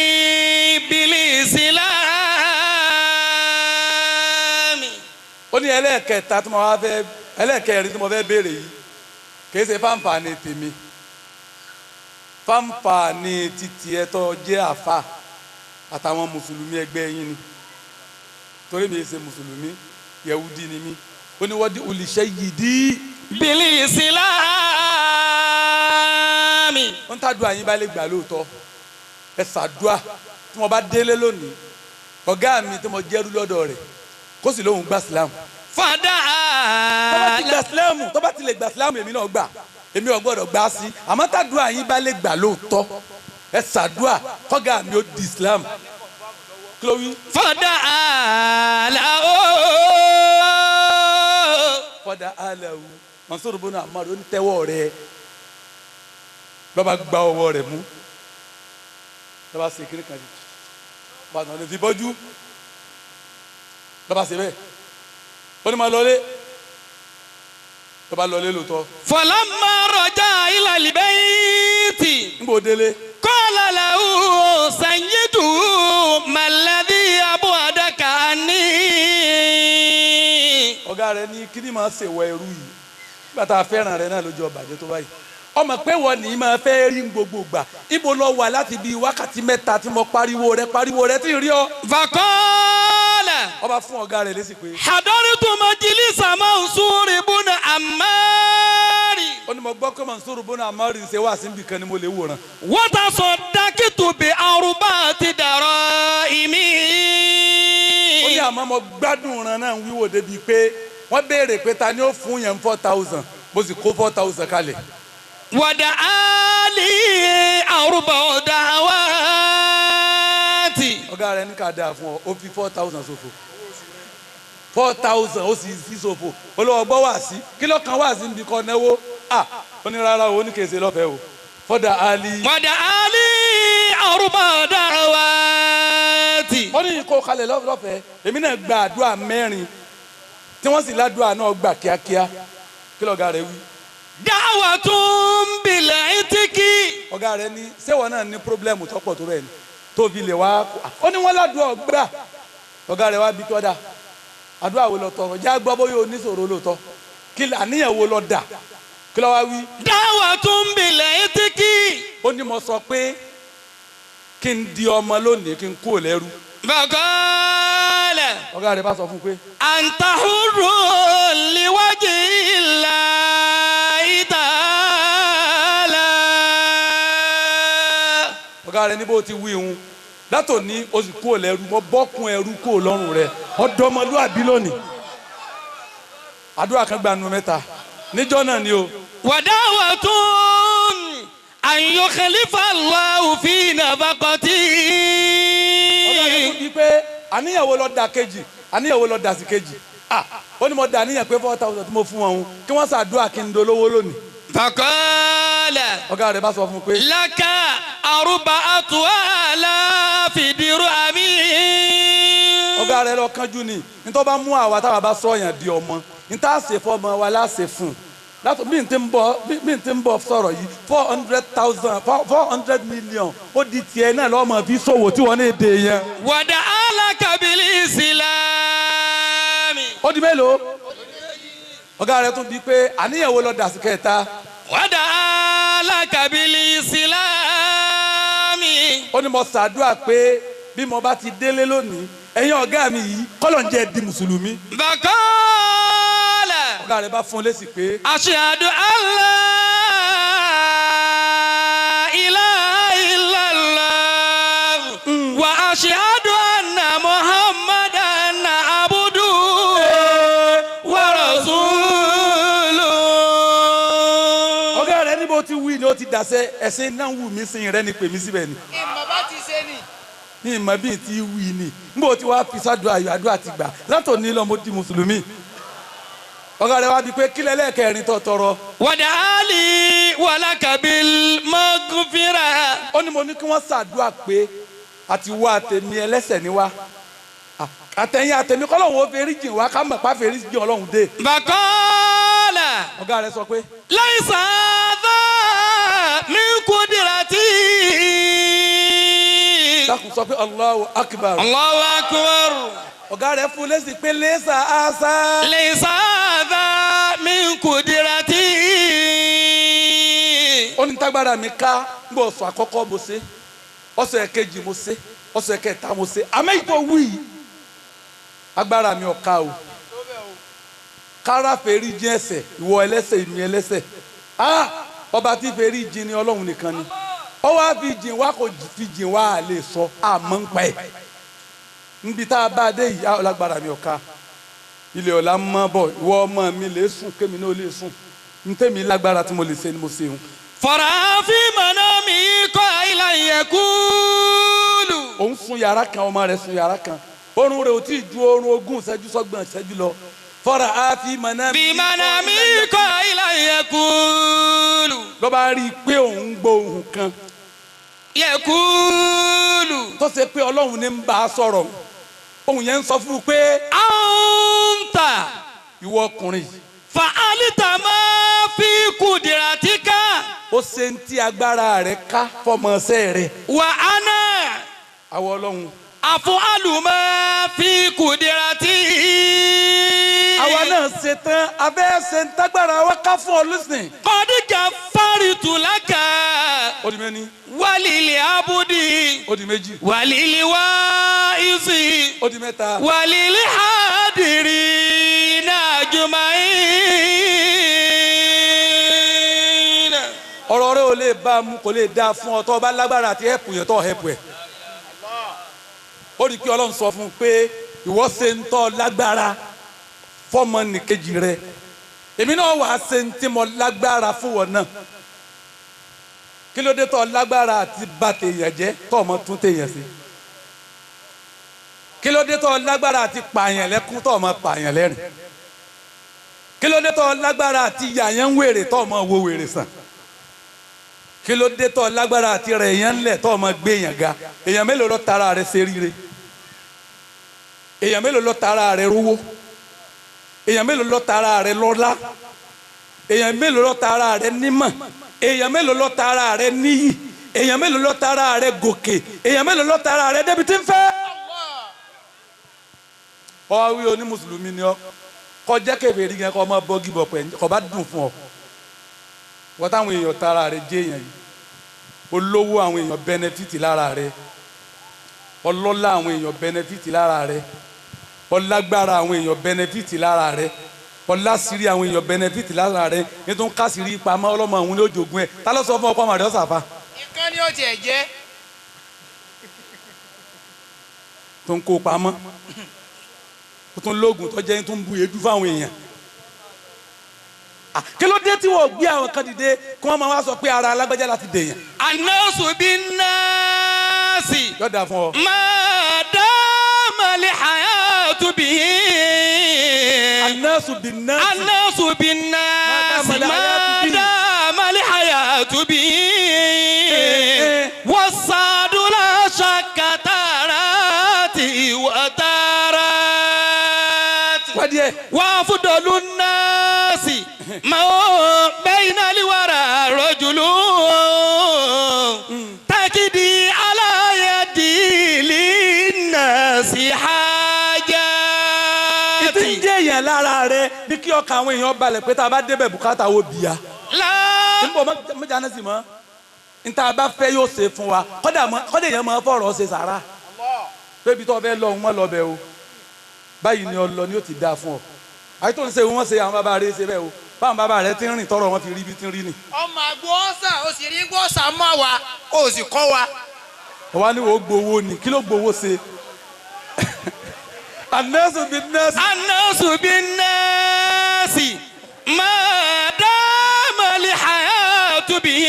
bílísìlámì. Ó ní ẹlẹ́ẹ̀kẹta tí mo wá fẹ́, ẹlẹ́ẹ̀kẹrin tí mo fẹ́ béèrè yìí kìí ṣe fáǹfààní tèmi, fáǹfààní títí ẹ tó jẹ́ àfà àtàwọn mùsùlùmí ẹgbẹ́ yín ni, torí mi ṣe mùsùlùmí, yẹwùdí ni mí. Ó ní wọ́n di olùṣẹ́ yìí dí bílísìlámì. Ó ń tàdúrà yín bá lè gbà lóòótọ́, ẹ ṣàdúà tí mo bá délé lónìí, ọ̀gá mi tí mo jẹ́rú lọ́dọ̀ rẹ̀ kó sì lóun gba sílámù. Fada. Tó bá ti gba sílámù, tó bá ti lè gba sílámù, èmi náà gbà, èmi ò gbọ́dọ̀ gbà sí. Àmọ́ tàdúrà yín bá lè gbà lóòótọ́, ẹ ṣàdúà kọ́gà mi ó di sílámù. Kí ló wí? Fada àlàó. Fada àlàó. Mansur bọ́nà àmọ́ ó ní tẹ́wọ́ rẹ̀ lọ́ba gba ọwọ́ rẹ̀ mú, lọ́ba ṣe kiri kan bàtàn lè fi bọ́jú, lọ́ba ṣe bẹ́ẹ̀, ó ní ma lọlé, lọ́ba lọlé lóòótọ́. Falamma raja ila albayti. N b'o délé. Qala lahu sayyidu malladhi ab'adaka anni. Ọ̀gá rẹ̀ ní kí ni màá ṣèwọ ẹrú yìí nígbà tá a fẹ́ràn rẹ̀ náà lójú ọbàjẹ́ tó báyìí. Ọmọ pé wọ́n ní máa fẹ́ rí gbogbo gbà, ibo lọ wà láti bíi wákàtí mẹ́ta tí mo pariwo rẹ tí ì rí ọ. Faqala. Ọba fún ọ̀gá rẹ̀ lésì pé. Hadartu majlisa Mansur ibn Ammar. Ó ní mo gbọ́ pé Mansur ibn Ammar ṣe wá síbi kan ni mo lè wòran. Wa tasaddaqtu bi arba'ati dara'imi. Ó ní àmọ́ mo gbádùn ran náà wíwò débi pé wọ́n béèrè pé ta ni ó fún yẹn 4,000, mo sì kó 4,000 kalẹ̀. Wàdàálì àrùbọ̀ dàwátì. Ọ̀gá rẹ̀ ní ká dáa fún ọ, ó fi 4,000 ṣòfò. 4,000 ó sì fi ṣòfò. Olówó gbọ́ wá sí, kí ló kan wá sí níbi kan náwó? À ó ní rárá o, ó ní kèsè lọ́fẹ̀ẹ́ o. Fọ́dà àlì. Wàdàálì àrùbọ̀ dàwátì. Ó ní kó kalẹ̀ lọ́fẹ̀ẹ́. Èmi náà gba àdúrà mẹ́rin tí wọ́n sì ládùúrà náà gbà kíákíá. Kí lọ̀gá rẹ̀ wí? Da'watun bil itiki. Ọ̀gá rẹ̀ ní sẹ́wọ̀n náà ní pírọ́blẹ́mù tọ́pọ̀ tó bẹ́ẹ̀ ni tó fi lè wá. Ó ní wọ́n ládùúgbò ọgbà. Ọ̀gá rẹ̀ wá bí tọ́da àdúrà wo lọ tọrọ já gbọ́ bóyá oníṣòro lóòótọ́, kí àníyàn wo lọ dà, kí ló wá wí. Da'watun bil itiki. Ó ní mo sọ pé kí n di ọmọ lónìí kí n kú lẹ́rú. Faqala. Ọ̀gá rẹ̀ bá sọ fún pé. Anta hurrun liwajhi llahi ta'ala. Ọ̀gá rẹ̀ ní bó ti wí òun látò ní oṣù kúrò lẹ́rú, mo bọ́kun ẹrú kúrò lọ́rùn rẹ̀, ọ̀dọ́mọlúàbí lónìí. Àdúrà kan gba nu mẹ́ta níjọ́ náà ni o. Wa da'watun an yukhlifa Allahu fi nafaqati. Ọ̀gá rẹ̀ tún di pé àníyàwó lọ da kejì, àníyàwó lọ da sí kejì. Ó ní mo da àníyàn pé 4,000 tí mo fún wọn kí wọ́n ṣàdúrà kí n dolówó lónìí. Faqala. Ọ̀gá rẹ̀ bá sọ fún un pé. Laka arba'atu alafi dirhamin. Ọ̀gá rẹ̀ lọ kánjú ni nítorí bá mú àwa táwa bá sọ̀yàn di ọmọ níta ṣe fọmọ wa láṣẹ fún un látọ̀ bí n ti ń bọ̀ bí n ti ń bọ̀ sọ̀rọ̀ yìí 400,000 400 million ó di tiẹ̀ náà lọ́mọ fi ṣòwò tí wọ́n ní èdè yẹn. Wàdàálà bil islami. Ó di mélòó? Ọ̀gá rẹ̀ tún di pé àníyàn wo lọ dà sí kẹta. Wàdàálà bil islami. Ó ní mo ṣàdúrà pé bí mo bá ti délé lónìí ẹ̀yin ọ̀gá mi yìí kọ́lọ̀ ń jẹ́ di mùsùlùmí. Faqala. Ọ̀gá rẹ̀ bá fún un lésì pé. Ashhadu an la ilaha illallah wa ashhadu anna Muhammadan abduhu wa rasuluhu. Ọ̀gá rẹ̀ ní bó ti wí ni ó ti ti dàsẹ́ ẹ̀sìn náà wù mí sin rẹ ni pè mí síbẹ̀ ni. Ìmọ̀ bá ti ṣe ni. Ní ìmọ̀ bíi ti wí ni n bò tí wàá fi sádùá ayọ̀ àdúrà ti gbà látòní lọ mo di mùsùlùmí. Ọ̀gá rẹ̀ wá bíi pé kílẹ̀ lẹ́ẹ̀kẹrin tó tọrọ. Wàdàálì wàlákàbíl mọ́gúnfìrà. Ó ní mo ní kí wọ́n ṣàdúrà pé àti wá tèmi ẹlẹ́sẹ̀ ni wá. Àtẹ̀yìn àtẹ̀mí kọ́lọ́hún ó fẹ́rí jìn wá ká mọ̀ pa fẹ́rí jìn Ọlọ́hun dé. Bàkọ́lá. Ọ̀gá rẹ̀ sọ pé. Láìsàn dá mi kúndìrà tí. Dákun sọ pé Allahu Akbar. Allahu Akbar. Ọ̀gá rẹ̀ fún lẹ́sìn pé lẹ́sà àṣà. Lẹ́sà dá mi kúndìrà tí. Ó ní tágbára mi ká ń bọ̀ sọ àkọ́kọ́ mo ṣe ọ̀sẹ̀ kejì mo ṣe ọ̀sẹ̀ kẹta mo ṣe àmọ́ ìtò wí agbára mi ò ká o kára fèrè jìn ẹsẹ̀ ìwọ ẹlẹ́sẹ̀ ìmí ẹlẹ́sẹ̀ ah ọba tí fèrè jìn ni Ọlọ́run nìkan ni ó wá fi jìn wá kò fi jìn wá à lè sọ àmọ́ ń pa ẹ̀ níbi tá a bá dé yìí alágbára mi ò ká ilé ọ̀la mọ́ bọ̀ ìwọ ọmọ mi lè sùn kémi náà lè sùn ní tèmi lágbára tí mo lè ṣe ni mo ṣe òun. Fọ̀rọ̀ fi mọ̀nà mi kọ́ ilà yẹ̀kúlù. Òun sùn yàrá kan ọmọ rẹ̀ sùn yàrá kan oorun rẹ̀ ò tí ì ju oorun 20 ìṣẹ́jú sọ́gbọ̀n ìṣẹ́jú lọ. Fọ̀rọ̀ àfi mọ̀nà mi kọ́ ilà yẹ̀kúlù. Ló bá rí i pé òun ń gbọ́ ohùn kan. Yẹ̀kúlù. Tó ṣe pé Ọlọ́run ní ń bá a sọ̀rọ̀ ohùn yẹn ń sọ fún un pé. Àǹtà. Ìwọ ọkùnrin yìí. Fàálítà máa fi kùdìràtíkà. Ó ṣe ń tí agbára rẹ̀ ká fọmọṣẹ́ rẹ̀. Wà á náà. Àwọn Ọlọ́run. Àfọ àlùmọ́ fi kùdìràtì. Àwa náà ṣe tán abẹ́ ṣe ń tágbára wa ká fún ọ lọ́sìn. Kọ́díjà fáritù lákà. Ó di méní. Wàlìlì abudi. Ó di méjì. Wàlìlì wá ìsì. Ó di mẹ́ta. Wàlìlì hádìrì náà jùmọ̀ín. Ọ̀rọ̀ rẹ ò lè bá a mú kò lè dáa fún ọ tó o bá lágbára àti ẹ̀pù yẹn tó o ẹ̀pù ẹ̀. Ó rí i pé Ọlọ́run sọ fún un pé ìwọ ṣe ń tọ́ lágbára fọ́mọ nìkejì rẹ èmi náà wàá ṣe ń tí mo lágbára fún wọn náà. Kí ló dé tọ́ lágbára àti bà tèèyàn jẹ́ tọ́ ọmọ tún tèèyàn sí? Kí ló dé tọ́ lágbára àti pààyàn lẹ́kún tọ́ ọmọ pààyàn lẹ́rìn? Kí ló dé tọ́ lágbára àti yàyàn ń wèrè tọ́ ọmọ wo wèrè sàn? Kí ló dé tọ́ lágbára àti rẹ̀ èèyàn ńlẹ̀ tọ́ ọmọ gbé èèyàn ga? Èèyàn mélòó ló tara rẹ̀ ṣe ríire? Èèyàn mélòó ló tara rẹ̀ rówó? Èèyàn mélòó ló tara rẹ̀ lọ́lá? Èèyàn mélòó ló tara rẹ̀ nímọ̀? Èèyàn mélòó ló tara rẹ̀ níyì? Èèyàn mélòó ló tara rẹ̀ gòkè? Èèyàn mélòó ló tara rẹ̀ débi tí ń fẹ́? Ọ wí oní mùsùlùmí ni ọ kọjá kèfèrí yẹn kọ́ ọmọ bọ́gì bọ̀ pẹ̀ kọ́ bá dùn fún ọ. Wọ́n táwọn èèyàn tara rẹ̀ jẹ́ èèyàn yìí. Olówó àwọn èèyàn bẹnẹfìtì lára rẹ̀. Ọlọ́lá àwọn èèyàn bẹnẹfìtì lára rẹ̀. Ọlágbára àwọn èèyàn bẹnẹfìtì lára rẹ̀. Ọlásìírí àwọn èèyàn bẹnẹfìtì lára rẹ̀. Nítorí kásìírí pamọ́ ọlọ́mọ àwọn ní òjògùn ẹ̀. Ta ló sọ fún ọkọ màdé ọ̀sàfà? Ìkan ni ó tiẹ̀ jẹ́. Tó ń kó pamọ́. Ó tún lóògùn tó jẹ́ tó ń bu èédú fáwọn èèyàn. Kí ló dé tí wọ́n gbé àwọn kan dìde kí wọ́n máa wá sọ pé ara alágbájá láti dèèyàn. Anọ́sù bí nọ́ọ̀sì. Yọ̀dà fún ọ. Máa dáàmà lè hayatu bí. Anọ́sù bí nọ́ọ̀sì. Anọ́sù bí nọ́ọ̀sì. Máa dáàmà lè hayatu bí. Wọ́sàdúrà ṣàkàtàrà ti wọ́tàrà. Wádìí ẹ̀. Wàá nọ́ọ̀sì. ما بين الورى رجل تجدي على يدي للناس حاجات. Ìtí ń jẹ́ èèyàn lára rẹ ní kí ọkàn àwọn èèyàn balẹ̀ pé tá a bá débẹ̀ bùkátà wo bìyà. Nbọ mọ́jà náà sì mọ́ níta bá fẹ́ yóò ṣe fún wa kọ́dà èèyàn máa fọ̀rọ̀ ṣe sàrà. Pébi tó fẹ́ lọ òun mọ́ lọ bẹ̀ o báyìí ni ọlọ ni ó ti dáa fún ọ. Àyè tó ń ṣe wọ́n ṣe àwọn bàbá rẹ ṣe bẹ́ẹ̀ o báwọn bàbá rẹ ti ń rìn tọrọ wọn fi rí ibi tí ń rí ni. Ọmọ àgbo ọ̀sà ó sì rí gbọ́sà mọ́ wa ó sì kọ́ wa. Wọ́n á ní wọ́n gbowó ni kí ló gbowó ṣe. Annasu bin nasi. Annasu bin nasi. Ma dama li hayatu bihi.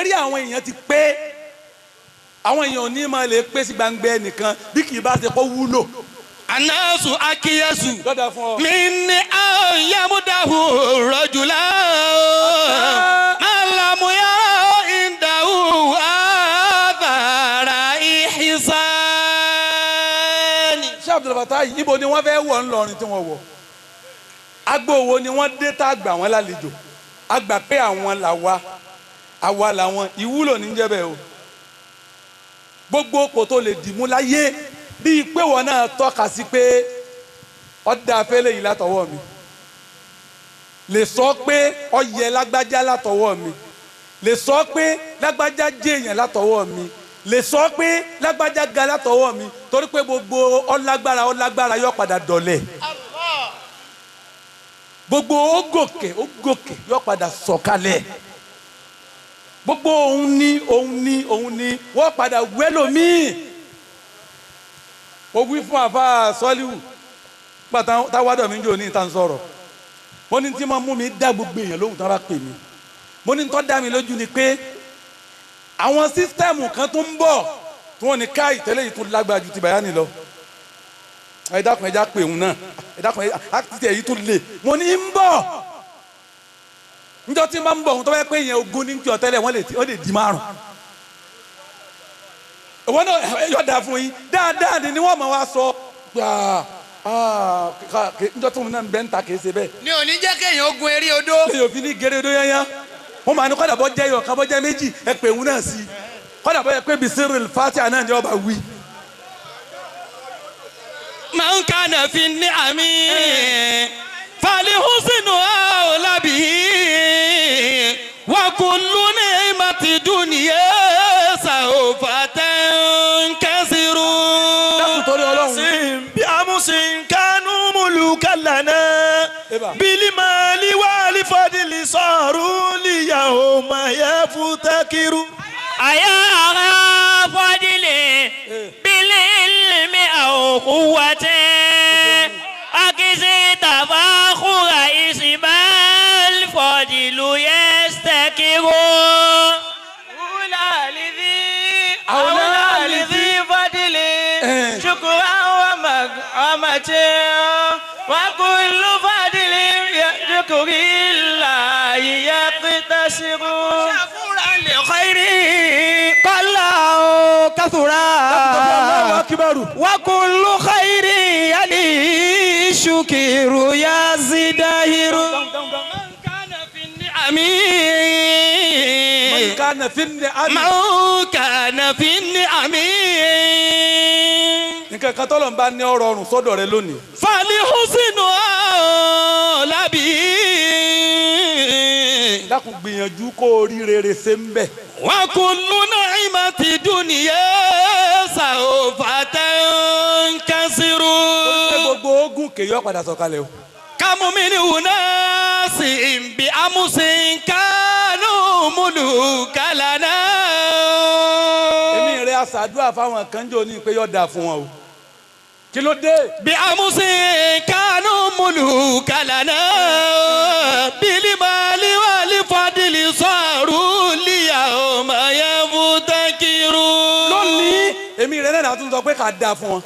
Eré àwọn èèyàn ti pé, àwọn èèyàn ò ní máa lè pé sí gbangba ẹnìkan bí kì í bá ṣe kó wúlò. Anasu akiyasu. Lọ́dà fún ọ. Min an yamudahu rajula. Malamu yara indahu athara ihsani. Ṣé Abdulfatai, ibo ni wọ́n fẹ́ wọ̀ ńlọrin tí wọ́n wọ̀? Agbo wo ni wọ́n dé tá a gbà wọ́n lálejò? A gbà pé àwọn là wa, àwa làwọn, ìwúlò ní jẹ́ bẹ́ẹ̀ o. Gbogbo kò tó lè dìmú láyé bíi pé wọn náà tọ́ka sí pé ọ̀dà afẹ́lẹ́ yìí látọwọ́ mi, lè sọ pé ọyẹ lágbájá látọwọ́ mi, lè sọ pé lágbájá jẹ́yàn látọwọ́ mi, lè sọ pé lágbájá ga látọwọ́ mi, torí pé gbogbo ọlágbára ọlágbára yóò padà dọ̀lẹ̀. Gbogbo ó gòkè ó gòkè yóò padà sọ̀kalẹ̀. Gbogbo òun ní òun ní òun ní wọ́n padà wẹ́lòmíì. Mo wí fún àfa sọ́líwù gbàtà táwádọ̀ mi ń jò ní ìta ń sọ̀rọ̀. Mo ní tí mo mú mi dá gbogbo èèyàn lóhùn tó bá pè mí. Mo ní tó dá mi lójú ni pé àwọn sísítẹ́ẹ̀mù kan tó ń bọ̀ tí wọ́n ní ká ìtẹ́lẹ̀ yìí tún lágbára ju ti Bàyánì lọ. Ẹ dákun, ẹ já pè òun náà. Ẹ dákun, ẹ àti èyí tún lè. Mo ní ń bọ̀. Njọ́ tí n bá ń bọ̀ òun tó bá yẹ pé èèyàn 20 ní kí ọ tẹ́lẹ̀ wọ́n lè di 5. Ìwọ náà yọ da fún yín dáadáa ni wọ́n máa wá sọ gbàá njọ́ tí òun náà ń bẹ́ ń ta kìí ṣe bẹ́ẹ̀. Ní òní jẹ́ kéèyàn ogun eré odó. Èyàn fi ní gèrè odó yányá. Wọ́n máa ní kọ́dà bọ́ jẹ́ yọ̀ kábọ́ jẹ́ 2 ẹ pè òun náà sí i. Kọ́dà bọ́ yẹ pé bisiril Fatiha náà ni ọba wí. Man kana fi ni'ami falihusinu awlabihi wa kullu ni'mati dunya sawfa tankasiru. Dákun torí Ọlọ́run. Bí amusin kánú muluka lana bilimali wali fadili sọ̀rọ̀ liyahu ma yafutakiru. Aya fadili bililmi aw quwwati akisi tafakhura ismal fadilu yastakiru. Awla lidhi fadili shukran wa maghfirati wa kullu fadili yadhkurillahi yaqtasiru. Shakura li khairi qalla kathura wa kullu khairi yali shukiru yazidahiru. Man kana fi ni'ami. Man kana fi ni'ami. Nǹkan kan tọ́lọ̀ ń bá ní ọ̀rọ̀ ọ̀rùn sọ́dọ̀ rẹ lónìí. Falihusinu awlabi. Dákun gbìyànjú kó o rí rere ṣe ń bẹ̀. Wa kullu ni'mati dunya sawfa tankasiru. Torí pé gbogbo ogun kèyọ́ padà sọ̀kalẹ̀ o. Kamumini unasi bi amusin kanu mulukalana. Èmi rẹ̀ aṣàdúrà fáwọn kan jò ní pé yóò dáa fún wọn o. Kí ló dé? Bi amusin kanu mulukalana. Bilimali wali fadili sọ̀rọ̀ liya ma yafutakiru. Lónìí, èmi rẹ̀ náà tún sọ pé ká dáa fún wọn.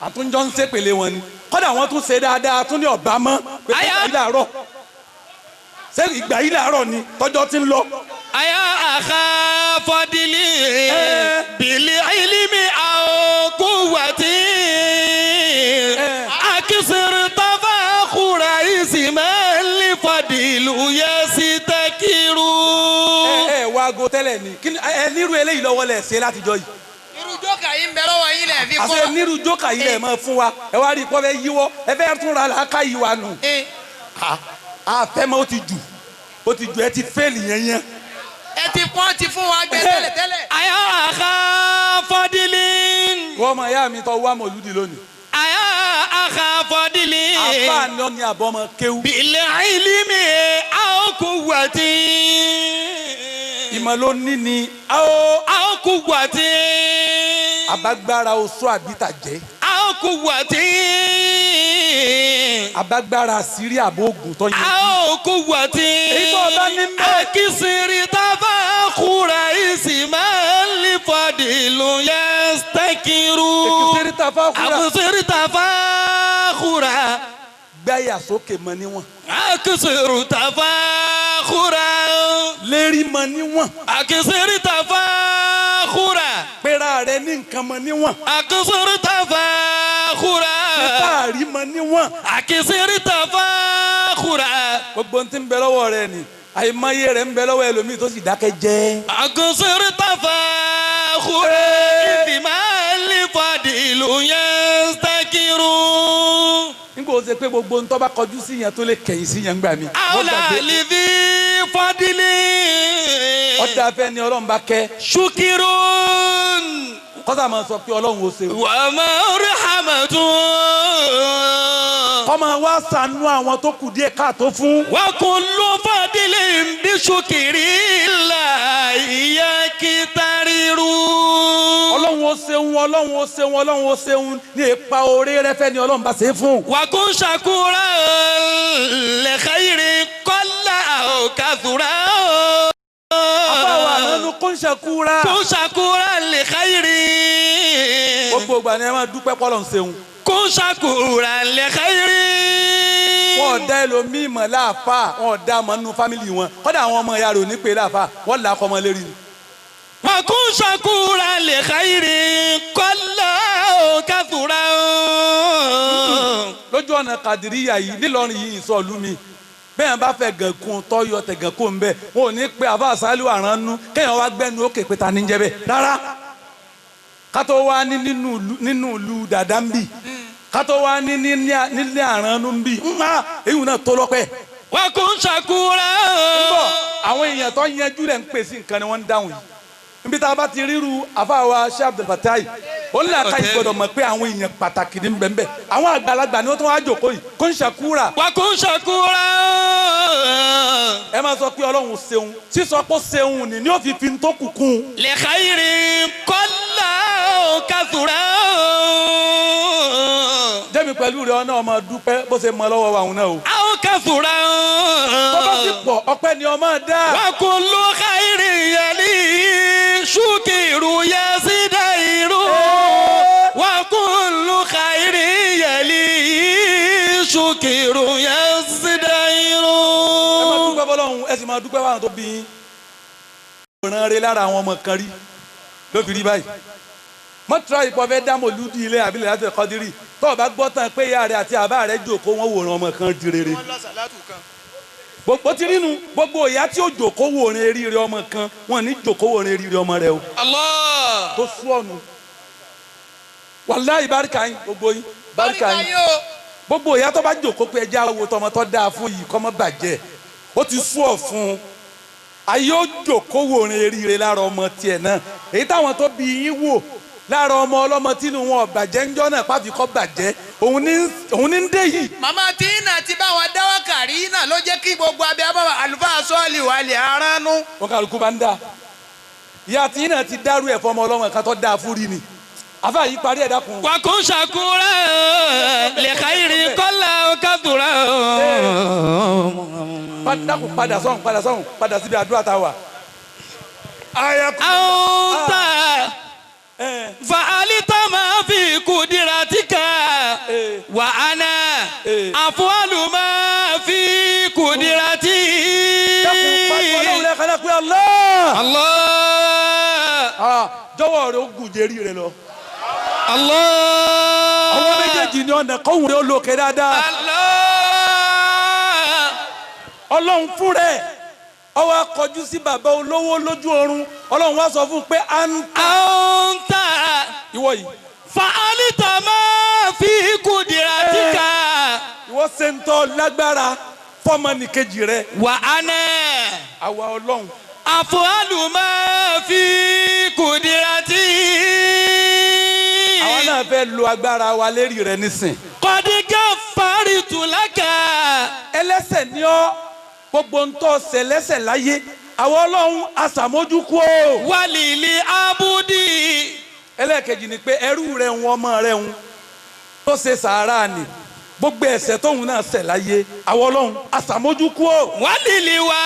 Àtúnjọ ń ṣépèlé wọn ni. Kọ́dà wọ́n tún ṣe dáadáa tún ní ọ̀bá mọ́. Pé ìgbà yìí làárọ̀. Ṣé ìgbà yìí làárọ̀ ni tọ́jọ́ ti ń lọ? Aya akha fadili bili ilimi aw quwwati akisir tafakhura ismal fadilu yasitakiru. Ẹ wá aago tẹ́lẹ̀ ni. Kí ni ẹ nírú eléyìí lọ́wọ́ lẹ̀ ṣe látijọ́ yìí? Irú jókà yìí ń bẹ lọ́wọ́ yín lẹ̀ fi kọ́. Àṣẹ nírú jókà yìí lẹ̀ máa fún wa. Ẹ wá rí i pọ́ fẹ́ yíwọ́, ẹ fẹ́ tún ra làákà yìí wa nù. Àfẹ́ mọ́ ó ti jù, ó ti jù, ẹ ti fẹ́ẹ̀lì yẹn yẹn. Ẹ ti pọ́n ti fún wa gbẹ tẹ́lẹ̀ tẹ́lẹ̀. Aya akha fadili. Wọ́n ọmọ ìyá mi tọ́ wá mọ̀lúdi lónìí. Aya akha fadili. Àfáà ni ó ní àbọ̀ ọmọ kéwú. Bil ilmi aw quwwati. Ìmọ̀ ló ní ni. Aw quwwati. Abagbára oṣó àbíta jẹ́. Aw quwwati. Abagbára àṣírí àbò ògùn tó yẹ. Aw quwwati. Èyí tó o bá ní mẹ́. Akisiri ta tafákúrà. Akusiri tafákúrà. Gbáyà sókè mọ níwọ̀n. Akusiri tafákúrà. Lérí mọ níwọ̀n. Akusiri tafákúrà. Pera rẹ ní nǹkan mọ níwọ̀n. Akusiri tafákúrà. Fáàrí mọ níwọ̀n. Akusiri tafákúrà. Gbogbo ntí ń bẹ lọ́wọ́ rẹ ni àìmọye rẹ ń bẹ lọ́wọ́ ẹlòmíì tó sì dákẹ́ jẹ́. Akusiri tafákúrà. Ìdìmọ̀ fadilu yastakiru. Nígbà ó ṣe pé gbogbo ntọ́ bá kọjú sí yẹn tó lè kẹ̀yìn sí yẹn gbà mí. Awla lizi fadili. Ọ̀dà afẹ́ ni Ọlọ́run bá kẹ́. Shukirun. Kọ́sà máa sọ pé Ọlọ́run ò ṣe. Wa marhamatun. Kọ́mọ wa ṣàánú àwọn tó kù díẹ̀ káàtó fún. Wa kullu fadilin bi shukrillahi yakitariru. Ọlọ́run ó ṣeun, Ọlọ́run ó ṣeun, Ọlọ́run ó ṣeun ní ipa oore rẹ fẹ́ ni Ọlọ́run bá ṣe fún. Wa kun shakuran li khayri qalla aw kathura. Àbáwọ̀ àánú kún ṣakúra. Kun shakuran li khayri. Gbogbo ìgbà ni ẹ máa dúpẹ́ pọ́lọ̀ ń ṣeun. Kun shakuran li khayri. Wọ́n ò dá ẹlòmíì mọ̀ láàfáà, wọ́n ò dá mọ̀ nínú fámìlì wọn. Kọ́dà àwọn ọmọ ìyá rẹ̀ ò ní pè láàfáà, wọ́n là á kọ́ ọmọ lérí ni. Wa kun shakuran li khayri qalla aw kathura. Lójú ọ̀nà Kàdíríyà yìí nílọrin yìí ìsọ̀lú mi bẹ́ẹ̀ bá fẹ́ gẹ̀kun tọ́yọ tẹ̀ gẹ̀kun bẹ́ẹ̀ wọn ò ní pe àbá àṣálù àránú kéèyàn wá gbẹ́nu ókè pé ta ní jẹ́ bẹ́ẹ̀ rárá kátó wá ní nínú ìlú dàdá ń bì kátó wá ní nílé àránú ń bì ńlá èyí náà tó lọ́pẹ́. Wa kun shakuran. Ń bọ̀ àwọn èèyàn tó yanjú rẹ̀ ń pè sí nǹkan ni wọ́n ń dáhùn yìí níbi tá a bá ti ríru àfáàwá Sheikh Abdul Fatai ó ní làákà yìí gbọdọ̀ mọ̀ pé àwọn èèyàn pàtàkì ní bẹ́ẹ̀ àwọn àgbàlagbà ni wọ́n tún wá jòkó yìí kó ń ṣàkúrà. Wa kun ṣàkúrà. Ẹ máa sọ pé Ọlọ́run ṣeun sísọ pé ṣeun ni ní ó fi fi tó kù kún. Li khayri qalla aw kathura. Jẹ́mi pẹ̀lú rẹ̀ ọ̀nà ọmọ dúpẹ́ bó ṣe mọ lọ́wọ́ wa òun náà o. Aw kathura. Tó bá sì pọ̀ ọpẹ́ ni ọmọ dá. Wa kullu khayri yali shukiru yasidairu. Wa kullu khayri yali shukiru yasidairu. Ẹ máa dúpẹ́ fọlọ́run ẹ sì máa dúpẹ́ fáwọn tó bí yín. Ọ̀ràn rẹ lára àwọn ọmọ kan rí ló fi rí báyìí. Mọ́tìrá ìpọ̀ fẹ́ dá mòlúdi ilé àbílẹ̀ láti Kọ́dírì tó o bá gbọ́ tán pé ìyá rẹ àti àbá rẹ jòkó wọn wòran ọmọ kan di rere. Gbogbo ti rínu gbogbo ìyá tí ó jòkó wòran eríire ọmọ kan wọn ní jòkó wòran eríire ọmọ rẹ o. Allah. Tó sú ọ̀nù. Wàláhì báríkà yín gbogbo yín báríkà yín. Gbogbo ìyá tó bá jòkó pé ẹjẹ́ awo tọmọ tó dáa fún yìí kọ́ mọ́ bàjẹ́ ó ti sú ọ̀ fún un. Ayé ó jòkó wòran eríire lára ọmọ tiẹ̀ náà èyí táwọn tó bí yín wò lára ọmọ ọlọ́mọ tínú wọn bàjẹ́ ńjọ́ náà pàfi kọ́ bàjẹ́ òun ní ń dé yìí. Màmá Tínà ti bá wọn dáwọ́ kàrí náà ló jẹ́ kí gbogbo abẹ́ abáwọ̀ àlùfáà sọ́ọ̀lì wà lè aránú. Wọn kàlùkù bá ń dà ìyá Tínà ti dárú ẹ̀ fọmọ ọlọ́mọ kan tó dáa fún rí ni àfa yìí parí ẹ̀ dákun. Wa kun shakuran li khayri qalla aw kathura. Dákun padà sọ́hùn padà sọ́hùn padà síbi àdúrà tá a wà. Anta fa'alta ma fi kudratika wa ana af'alu ma fi kudrati. Dákun pariwo Ọlọ́run lẹ́ẹ̀kan náà pé Allah. Allah. Jọ̀wọ́ rẹ̀ ó gùn jérí rẹ̀ lọ. Allah. Àwọn méjèèjì ni ọ̀nà kọ́hùn rẹ̀ ó lókè dáadáa. Allah. Ọlọ́run fún rẹ̀ ó wá kọjú sí bàbá olówó lójú oorun Ọlọ́run wá sọ fún un pé anta ìwọ yìí fa'alta ma fi kudratika. Ìwọ ṣe ń tọ́ lágbára fọ́mọnìkejì rẹ. Wa ana àwa Ọlọ́run af'alu ma fi kudrati. Àwa náà fẹ́ lo agbára wa lérí rẹ nísìn. Qad ghafartu laka. Ẹlẹ́ṣẹ̀ ni ọ́ gbogbo ń tọ́ ṣẹlẹ́ṣẹ̀ láyé àwọn Ọlọ́run aṣàmójúkú o. Walili abudi. Ẹlẹ́ẹ̀kejì ni pé ẹrú rẹ̀ ń ọmọ rẹ̀ ń tó ṣe sàárà ni gbogbo ẹ̀ṣẹ̀ tóun náà ṣẹ̀ láyé àwọn Ọlọ́run aṣàmójúkú o. Walili wa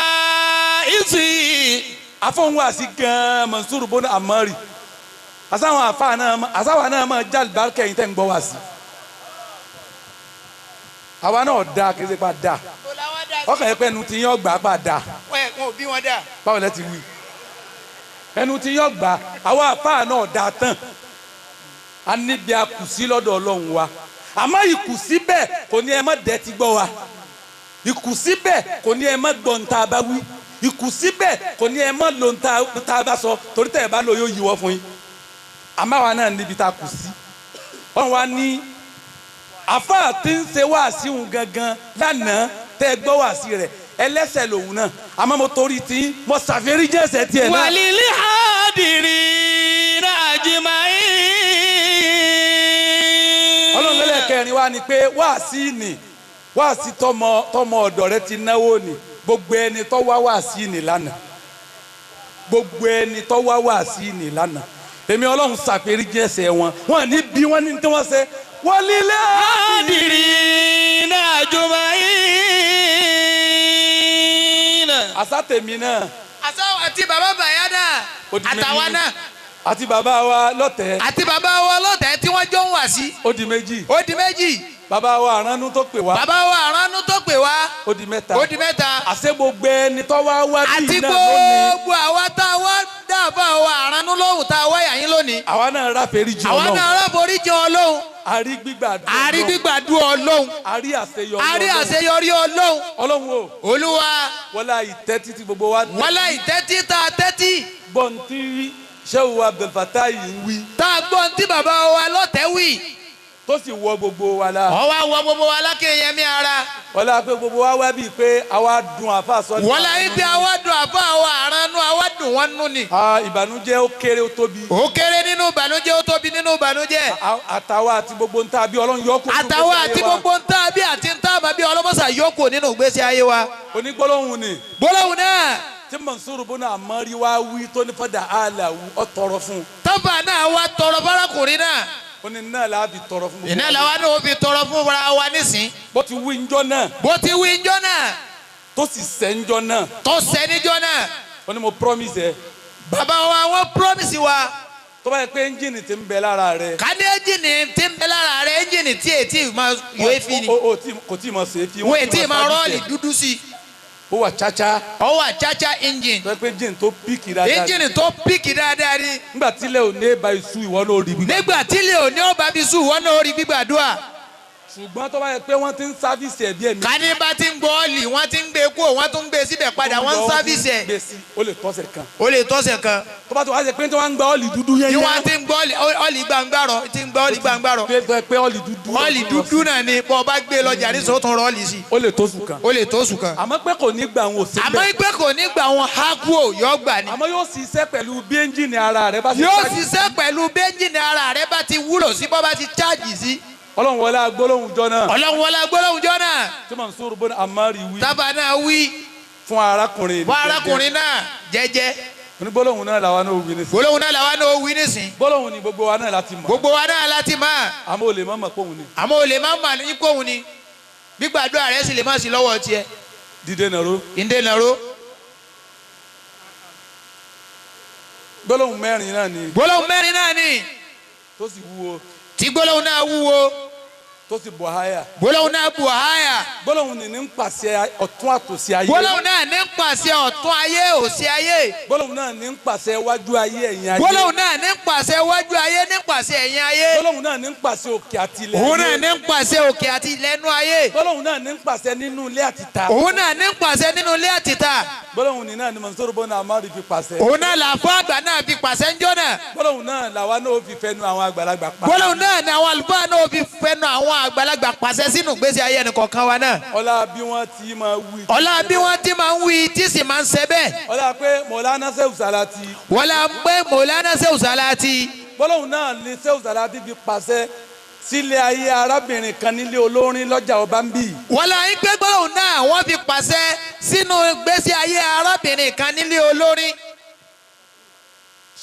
isi. Àfọ̀hún wá sí gan-an Mansur Bona Amari Àsáwọn àfa náà àsáwọn náà máa já àlùbáríkà yìí tẹ́ ń gbọ́ wá sí. Àwa náà da kì í ṣe pa da. Ọkàn yẹn pé ẹnu ti yín ọgbà pa da. Báwo lẹ ti wí? Ẹnu ti yín ọgbà àwa àfa náà da tán. A níbi akùsí lọ́dọ̀ Ọlọ́run wa. Àmọ́ ìkùsí bẹ́ẹ̀ kò ní ẹ má dẹ́ ti gbọ́ wa. Ìkùsí bẹ́ẹ̀ kò ní ẹ má gbọ́ ń tá a bá wí. Ìkùsí bẹ́ẹ̀ kò ní ẹ má lo ń tá a bá sọ torí tẹ̀ ẹ bá lò yóò yíwọ́ fún yín. Àmọ́ àwa náà níbi tá a kù sí. Wọ́n wá ní àfáà tí ń ṣe wáàsí òun gangan lánàá tẹ́ ẹ gbọ́ wáàsí rẹ̀ ẹlẹ́sẹ̀ lòun náà àmọ́ mo torí tí mo ṣàfẹ́rí jẹ́sẹ̀ tiẹ̀ náà. Wàlílì hádìrí àjùmáyìn. Ọlọ́run lẹ́lẹ́kẹrin wá ni pé wáàsí ni wáàsí tọmọ ọ̀dọ̀ rẹ ti náwó ni gbogbo ẹni tó wá wáàsí ni lánàá gbogbo ẹni tó wá wáàsí ni lánàá èmi Ọlọ́run ṣàfẹ́rí jẹ́sẹ̀ wọn wọn ní bí wọn ní tí wọ́n ṣe wàlílì hádìrí àjùmáyìn. Àsátèmi náà. Àṣà àti bàbá bàyá náà àtàwa náà. Àti bàbá wa lọ́tẹ̀. Àti bàbá wa lọ́tẹ̀ tí wọ́n jọ ń wà sí. Ó di méjì. Ó di méjì. Bàbá wa àránú tó pè wá. Bàbá wa àránú tó pè wá. Ó di mẹ́ta. Ó di mẹ́ta. Àṣé gbogbo ẹni tó wá wá bí iná lónìí. Àti gbogbo àwa tá a wá dábàá wa àránú lóhùn tá a wá yà yín lónìí. Àwa náà rà foríjì Ọlọ́run. Àwa náà rà foríjì Ọlọ́run. A rí gbígbàdúrà Ọlọ́run. A rí gbígbàdúrà Ọlọ́run. A rí àṣeyọrí. A rí àṣeyọrí Ọlọ́run. Ọlọ́run o. Olúwa. Wọlá ìtẹ́tí tí gbogbo wa. Wọlá ìtẹ́tí tá a tẹ́tí. Gbọ̀ntì Shehu Abdulfatai ń wí. Tá a gbọ́n tí bàbá wa lọ́tẹ̀ wí. Tó sì wọ gbogbo wa la. Ó wá wọ gbogbo wa lákèyẹmí ara. Wọlá pé gbogbo wa wá bíi pé àwa dùn àfa sọ. Wọlá yìí pé àwa dùn àfa wa àránú àwa dùn wọn nú ni. Ìbànújẹ́ ó kéré ó tóbi. Ó kéré nínú ìbànújẹ́ ó tóbi nínú ìbànújẹ́. Àtàwa àti gbogbo ń tà bí Ọlọ́run yọ kó. Àtàwa àti gbogbo ń tà bí àti ń tà bí ọlọ́mọṣà yọ kó nínú ìgbésí ayé wa. Onígbólóhùn ni. Gbólóhùn náà. Tí Mansuru bọ́nà àmọ́rí wá wí tó ní fọ́dà àlà ọ tọrọ fún. Tọ́fà náà wá tọrọ fárakùnrin náà. Ó ní náà la fi tọrọ fún gbogbo. Iná làwa náà ó fi tọrọ fún wa wa nísìn. Bó ti wí njọ́ náà. Bó ti wí njọ́ náà. Tó sì sẹ́ njọ́ náà. Tó sẹ́ níjọ́ náà. Ó ní mo promise ẹ. Bàbá wa wọ́n promise wa. Tó bá yẹ pé ẹ́ńjìnì ti ń bẹ lára rẹ. Ká ní ẹ́ńjìnì ti ń bẹ lára rẹ ẹ́ńjìnì tí ètí máa yọ éfì ni. Kò tí ì máa ṣe é fi. Wọ́n ètí máa rọ́ọ̀lì dúdú sí i. Ó wà chacha. Ó wà chacha engine. Tó yẹ pé engine tó píkì dáadáa. Engine tó píkì dáadáa ni. Nígbà tílẹ̀ ò ní bá iṣu ìwọ náà rí gbígbà. Nígbà tílẹ̀ ò ní ọba bí iṣu ìwọ náà rí gbígbàdúrà. Ṣùgbọ́n tó bá yẹ pé wọ́n ti ń sáfíìsì ẹ̀ bí ẹ̀mí. Kání bá ti ń gbọ́ ọ́ọ̀lì wọ́n ti ń gbé kú wọ́n tún ń gbé síbẹ̀ padà wọ́n ń sáfíìsì ẹ̀. Ó lè tọ́sẹ̀ kan. Ó lè tọ́sẹ̀ kan. Tó bá tó wá ṣe pé tí wọ́n ń gba ọ́ọ̀lì dúdú yẹn. Ní wọ́n ti ń gbọ́ ọ́ọ̀lì gbàngbàrọ̀ ti ń gbọ́ ọ́ọ̀lì gbàngbàrọ̀. Pé ọ́ọ̀lì dúdú. Ọ́ọ̀lì dúdú náà ni bọ́ ọ bá gbé lọ jàrí sọ tún rọ́ọ̀lì sí. Ó lè tóṣù kan. Ó lè tóṣù kan. Àmọ́ pé kò ní gbà wọn ò sí bẹ́ẹ̀. Àmọ́ pé kò ní gbà wọn há kú ò yọ gbà ni. Àmọ́ yóò ṣiṣẹ́ pẹ̀lú bí ẹ́ńjìnì ara rẹ bá ti. Yóò ṣiṣẹ́ pẹ̀lú bí ẹ́ńjìnì ara rẹ bá ti wúlò sí bọ́ bá ti cháàjì sí. Ọlọ́run wọlé agbólóhùn jọ náà. Ọlọ́run wọlé agbólóhùn jọ náà. Tí Mansuru bọ́nà Amari wí. Tábà náà wí. Fún arákùnrin. Fún arákùnrin náà jẹ́jẹ́. Onígbólóhùn náà làwa náà wí nísìn. Gbólóhùn náà làwa náà wí nísìn. Gbólóhùn ni gbogbo wa náà láti mọ̀. Gbogbo wa náà láti mọ̀. Àmọ́ ò lè má mọ̀ póhùn ni. Àmọ́ ò lè má mọ̀ ní póhùn ni. Gbígbàdúrà rẹ̀ sì lè má sí lọ́wọ́ tiẹ̀. Dìde nàró. Dìde nàró. Gbólóhùn mẹ́rin náà ni. Gbólóhùn mẹ́rin náà ni. Tó sì wúwo. Tí gbólóhùn náà wúwo. Tó sì bọ̀ háyà. Gbólóhùn náà bọ̀ háyà. Gbólóhùn ní ń pàṣẹ ọ̀tún àtòsí ayé. Gbólóhùn náà ní ń pàṣẹ ọ̀tún ayé òsì ayé. Gbólóhùn náà ní ń pàṣẹ wájú ayé ẹ̀yìn ayé. Gbólóhùn náà ní ń pàṣẹ wájú ayé ní ń pàṣẹ ẹ̀yìn ayé. Gbólóhùn náà ní ń pàṣẹ òkè àti ilẹ̀. Òun náà ní ń pàṣẹ òkè àti ilẹ̀ nú ayé. Gbólóhùn náà ní ń pàṣẹ nínú ilé àti ìta. Òun náà ní ń pàṣẹ nínú ilé àti ìta. Gbólóhùn ní náà ni Mansuru bọ́nà Amari fi pàṣẹ. Òun náà làfọ́ àgbà náà fi pàṣẹ ńjọ́ náà. Gbólóhùn náà làwa náà fi fẹnu àwọn àgbàlagbà pa. Gbólóhùn náà ni àwọn àlùfáà náà fi fẹnu àwọn àgbàlagbà pàṣẹ sínú ìgbésí ayé ẹnì kọ̀ọ̀kan wa náà. Ọlá bí wọ́n ti máa wí. Ọlá bí wọ́n ti máa ń wí tí sì máa ń ṣe bẹ́ẹ̀. Ọlá pé Mọ̀lánà Shehu Salati. Wọlá pé Mọ̀lánà Shehu Salati. Gbólóhùn náà ni Shehu Salati fi pàṣẹ sílé ayé arábìnrin kan nílé olórin lọ́jà ọba ń bì. Wọlá yín pé gbólóhùn náà wọ́n fi pàṣẹ sínú ìgbésí ayé arábìnrin kan nílé olórin.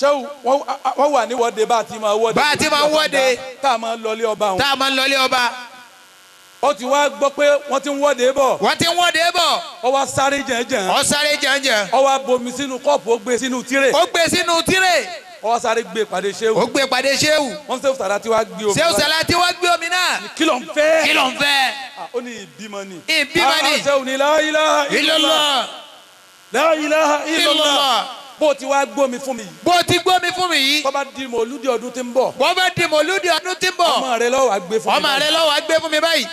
Ṣé wọ́n wà ní wọ́de bá a ti máa wọ́de. Bá a ti máa wọ́de. Tá a máa lọlé ọba wọn. Tá a máa lọlé ọba. Ó ti wá gbọ́ pé wọ́n ti ń wọ́de bọ̀. Wọ́n ti ń wọ́de bọ̀. Ó wá sáré jẹ̀ǹjẹ̀ǹ. Ó sáré jẹ̀ǹjẹ̀ǹ. Ó wá bomi sínú kọ́ọ̀pù ó gbé sínú tírè. Ó gbé sínú tírè. Ó sáré gbé pàdé Ṣéwù. Ó gbé pàdé Ṣéwù. Wọ́n Ṣéwù Sàlátì wá gbé omi. Ṣéwù Sàlátì wá gbé omi náà. Kí ló ń fẹ́? Kí ló ń fẹ́? Ó ní ìbímọ ni. Ìbímọ ni. Ṣéwù ní la ilaha illallah. La ilaha illallah. Bó ti wá gbómi fún mi yìí. Bó ti gbómi fún mi yìí. Bó bá di mòlúdì ọdún tí ń bọ̀. Bó bá di mòlúdì ọdún tí ń bọ̀. Ọmọ rẹ ló wá gbé fún mi. Ọmọ rẹ ló wá gbé fún mi báyìí.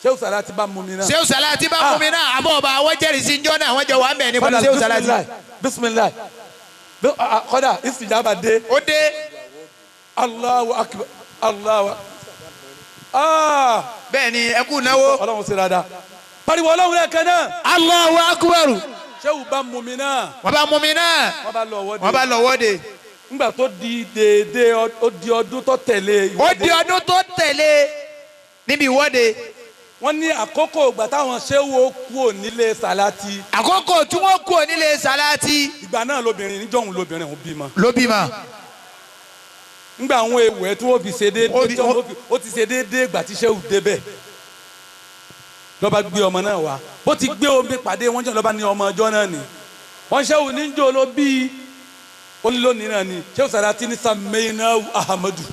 Ṣéwù Sàlátì bá mú mi náà. Ṣéwù Sàlátì bá mú mi náà. Àbọ̀ ọba àwọn jẹ́rìí sí njọ́ náà àwọn jọ wà ń bẹ̀ ní pẹ̀lú Ṣéwù Sàlátì. Bisimilayi. Kọ́dà ìsìjàmbá dé. Ó dé. Allahu akbar Allahu. Bẹ́ẹ̀ ni ẹ kú náwó. Ọlọ́run ṣe dáadáa. Pariwo Ọlọ́run lẹ́ẹ̀kan náà. Allahu akbar. Ṣéwù bá mú mi náà. Wọ́n bá mú mi náà. Wọ́n bá lọ wọ́de. Wọ́n bá lọ wọ́de. Nígbà tó di déédéé ó di ọdún tó tẹ̀lé. Ó di ọdún tó tẹ̀lé níbi ìwọ́de. Wọ́n ní àkókò ìgbà táwọn Ṣéwù ó kúrò nílé Sàlátì. Àkókò tí wọ́n kúrò nílé Sàlátì. Ìgbà náà lóbìnrin níjọ́hun lóbìnrin òun bímọ. Ló bímọ. Nígbà àwọn ewé tí wọ́n fi ṣe déédéé ó ti ṣe déédéé ìgbà tí Ṣéwù débẹ̀. Lọ́ba gbé ọmọ náà wá. Bó ti gbé omi pàdé wọ́n jẹ́ lọ́ba ní ọmọ ọjọ́ náà ni. Wọ́n Ṣéwù níjó ló bí ó ní lónìí náà ni. Ṣéwù Sàlátì ní Sàmẹ́yìnáwó Ahamadu.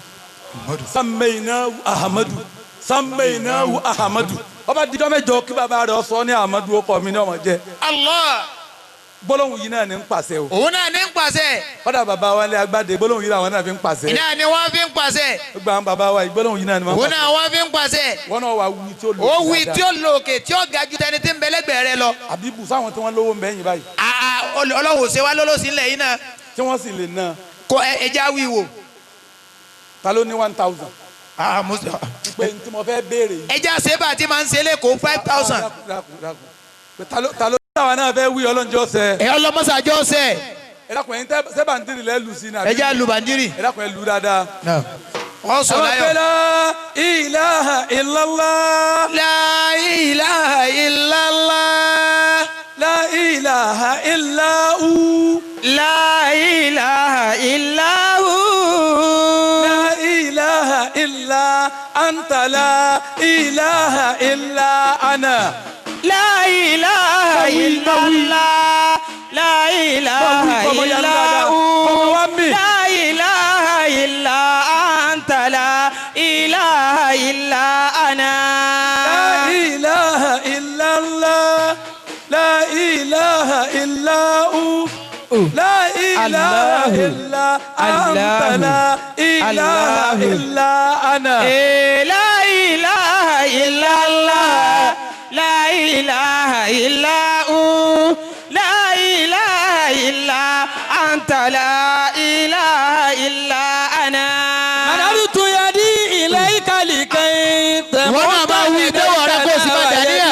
Sàmẹ́yìnáwó Ahamadu. Sàmẹ́yìnáwó Ahamadu. Ọba dídọ́ mẹ́jọ kí bàbá rẹ̀ sọ ní Ahamadu ó kọ́ mi ní ọmọ jẹ́. Allah. Gbólóhùn yìí náà ní ń pàṣẹ o. Òun náà ní ń pàṣẹ. Kọ́dà bàbá wa lé agbáde gbólóhùn yìí làwọn náà fi ń pàṣẹ. Iná ni wọ́n fi ń pàṣẹ. Gbogbo àwọn bàbá wa gbólóhùn yìí náà ni wọ́n ń pàṣẹ. Òun náà wọ́n fi ń pàṣẹ. Wọ́n náà wà wí tí ó lò. Ó wí tí ó lò òkè tí ó ga ju tẹni tí ń bẹ lẹ́gbẹ̀ẹ́ rẹ lọ. Àbíbù sáwọn tí wọ́n lówó ń bẹ yín báyìí. Ọlọ́run ò ṣe wá lólósì ńlẹ̀ yìí náà. Tí wọ́n sì lè ná. Kọ ẹja wí wò. Ta ló ní 1000? Pé n tí mo fẹ́ béèrè yìí. Ẹja sèbà tí máa ń ṣe lẹ́kọ̀ọ́ 5000. Ta ló táwa náà fẹ́ wí ọlọ́njọ́ sẹ́. Ẹ ọlọ́mọ́sàjọ́ sẹ́. Ẹ dákun ẹ̀yin tẹ́ ṣé bàǹdìrì lẹ́ lù sí ni. Ẹja lu bàǹdìrì. Ẹ dákun ẹ lù dáadáa. Wọ́n sọ láyọ̀. La ilaha illallah. La ilaha illallah. La ilaha illahu. La ilaha illahu. La ilaha illa anta la ilaha illa ana. La ilaha illallah. La ilaha illahu. La ilaha illa anta la ilaha illa ana. La ilaha illallah. La ilaha illahu. La ilaha illa anta la ilaha illa ana. La ilaha illallah. La ilaha illa hu. La ilaha illa anta la ilaha illa ana. Madadu yadi ilayka likay. Wọ́n náà máa wí tẹ́wọ̀ rẹ kó o sì máa dàníyà.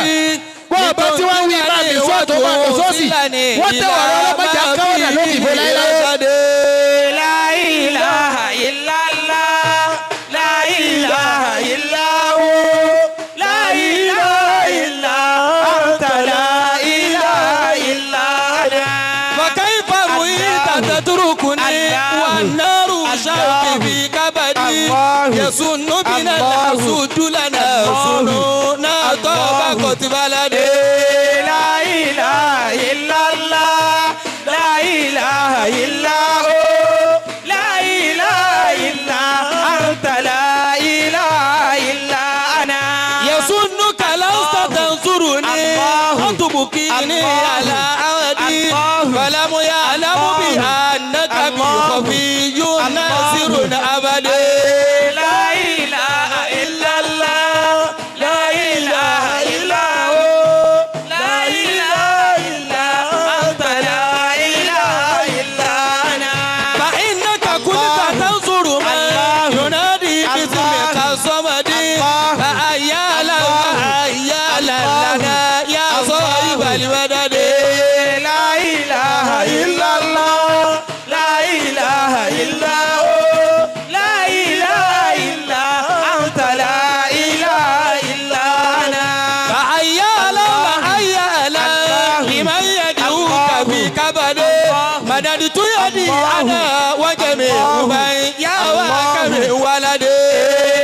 Wọ́n bá tí wọ́n wí máa mi sọ́ọ̀tún máa mi sọ́ọ̀sì. Wọ́n tẹ́wọ̀ rẹ ọlọ́mọdé akáwọ̀dà lórí ìbò láéláé. La ilaha illallah. La ilaha illa hu. La ilaha illa anta la ilaha illa ana. فكيف رؤيت تتركني والنار شوقي في كبدي يسن بنا الحسود لنا سنونا طابقت بلدي. لا إله إلا الله. لا إله إلا هو. لا إله إلا أنت لا إله إلا أنا. يسنك لست تنصرني وتبكيني على عهدي فلم يعلم بأنك بي خفي ناصر أبدي. لا إله إلا الله. لا إله إلا هو. لا إله إلا أنت لا إله إلا أنا. فإنك كنت تنصر من ينادي باسمك الصمد. فأيا لنا يا صاحب المدد. لا إله إلا الله. لا إله إلا هو. لا إله إلا أنت لا إله إلا أنا. فأيا لمن يدعوك في كبد. مددت يدي أنا وجميع من يهواك من ولدي.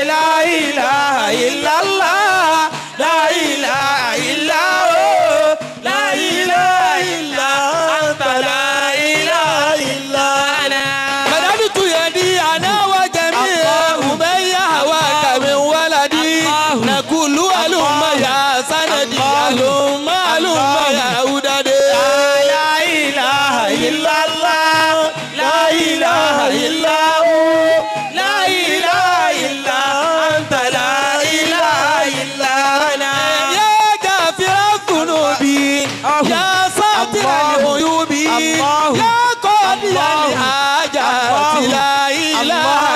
لا إله إلا الله. لا إله إلا هو. لا إله إلا أنت لا إله إلا أنا. مددت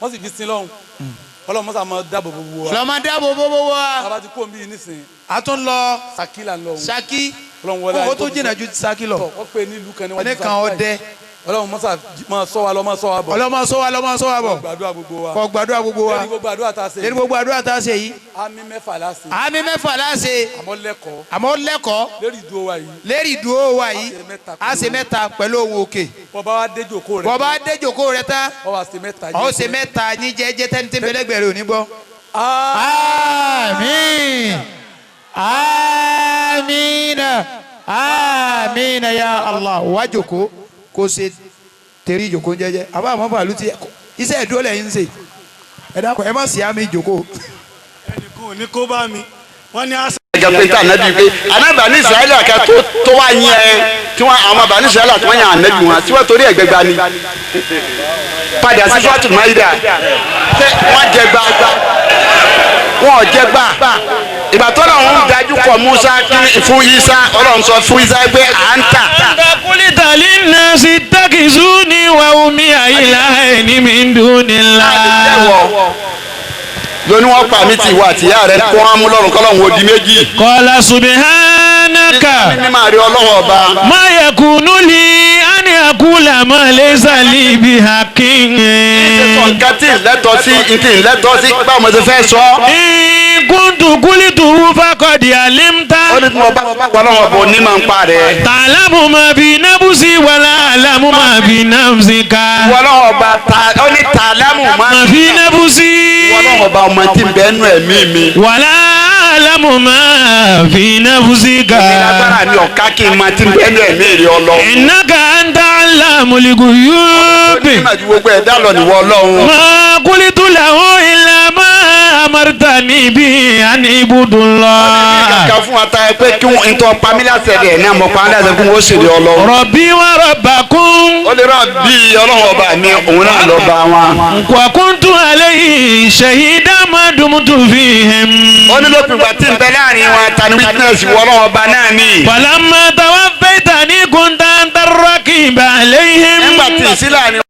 Wọ́n sì fi sin lọ́hùn. Ọlọ́run mọ́sá máa dáàbò bo gbogbo wa. Lọ́mọ dáàbò bo gbogbo wa. Bàbá ti kó omi yìí nísìnyí. A tún lọ. Ṣakí là ń lọ òun. Ṣakí. Ọlọ́run wọlé ayé Ó tó jìnnà ju Ṣakí lọ. Wọ́n pè ní ìlú kan níwájú Ní kan ọdẹ. Ọlọ́run mọ́sá máa sọ wa lọ máa sọ wa bọ̀. Ọlọ́run máa sọ wa lọ máa sọ wa bọ̀. Kó gbàdúrà gbogbo wa. Kó gbàdúrà gbogbo wa. Lórí gbogbo àdúrà tá a ṣe. Lórí gbogbo àdúrà tá a ṣe yìí. Àmì mẹ́fà la ṣe. Àmì mẹ́fà la ṣe. Àmọ́ lẹ́kọ̀ọ́. Àmọ́ lẹ́kọ̀ọ́. Lérí ìdúró wa yìí. Lérí ìdúró wa yìí. A ṣe mẹ́ta pẹ̀lú ohùn òkè. Bọ́ba wa dé jòkó rẹ. Bọ́ba wa dé jòkó rẹ tán. Ó wá ṣe mẹ́ta. Ó ṣe mẹ́ta ní jẹ́jẹ́ tẹ́ni tí ń bẹ lẹ́gbẹ̀ẹ́ rẹ̀ ò ní gbọ́. Àmín. Àmín. Àmín ya Allah. Wá jòkó kó ṣe tẹ̀rí ìjòkó jẹ́jẹ́. Àbá àmọ́ bàálù ti iṣẹ́ ìdúró lẹ́yìn ń ṣe. Ẹ dákun ẹ má sì á mi ìjòkó. Ẹnìkan ò ní kó bá mi. Wọ́n ní àṣà. Ẹ̀jẹ̀ pé tá ànábì pé ànábì ní Ísírẹ́lì àkà tó wá yín ẹ tí wọ́n àwọn àbá ní Ísírẹ́lì àti wọ́n yàn ànábì wọn tí wọ́n torí ẹ̀gbẹ́ gba ni. Padà sí Suratul Maida ṣé wọ́n jẹ gba wọn ò jẹ gbà. Ìgbà tó lọ́run ń dájú kọ Musa fún Isa Ọlọ́run sọ fún Isa pé à ń tà. Qulta linnasi ittakhizuni wa ummiya ilahayni min dunillah. Lóní wọn pa mí ti ìwà àtìyá rẹ kó wọn mú lọ́rùn kọ́lọ́run ó di méjì. Qala subhanaka. Ní máa rí Ọlọ́run ọba. Ma yakunu li an aqula ma laysa li bihaqqin. Ṣé sọ nǹkan tí ń lẹ́tọ̀ọ́ sí tí ń lẹ́tọ̀ọ́ sí báwo mo ti fẹ́ sọ. In kuntu qultuhu faqad alimta. Ó ní tí mo bá Ọlọ́run ọba òní máa ń pa rẹ̀. Ta'lamu ma fi nafsi wa la a'lamu ma fi nafsika. Ọlọ́run ọba ó ní ta'lamu ma fi nafsi. Ọlọ́run ọba ọmọ tí ń bẹ nú ẹ̀mí mi. Wala a'lamu ma fi nafsika. Èmi lágbára mi ọ̀ká kí n máa tí ń bẹ nú ẹ̀mí rẹ Ọlọ́run. Innaka anta allamul ghuyub. Onímọ̀ ju gbogbo ẹ̀dá lọ nìwọ Ọlọ́run. Ma qultu lahu illa ma amartani bihi an ibudullah. Kàkà fún wa ta ẹ pé kí n tọ́ pamílàsẹ̀ rẹ̀ ní àmọ́ pamílàsẹ̀ fún wọn ó ṣèlè Ọlọ́run. Rabbi wa rabbakum. Ó lè rà bí Ọlọ́run ọba mi òun náà lọ bá wọn. Wa kuntu alayhi shahidan ma dumtu fihim. Ó ní lópin ìgbà tí ń bẹ láàrin wọn ta ni witness wọ Ọlọ́run ọba náà ni. Falamma tawaffaytani kunta anta raqiba alayhim. Nígbà tí ì sí láàrin.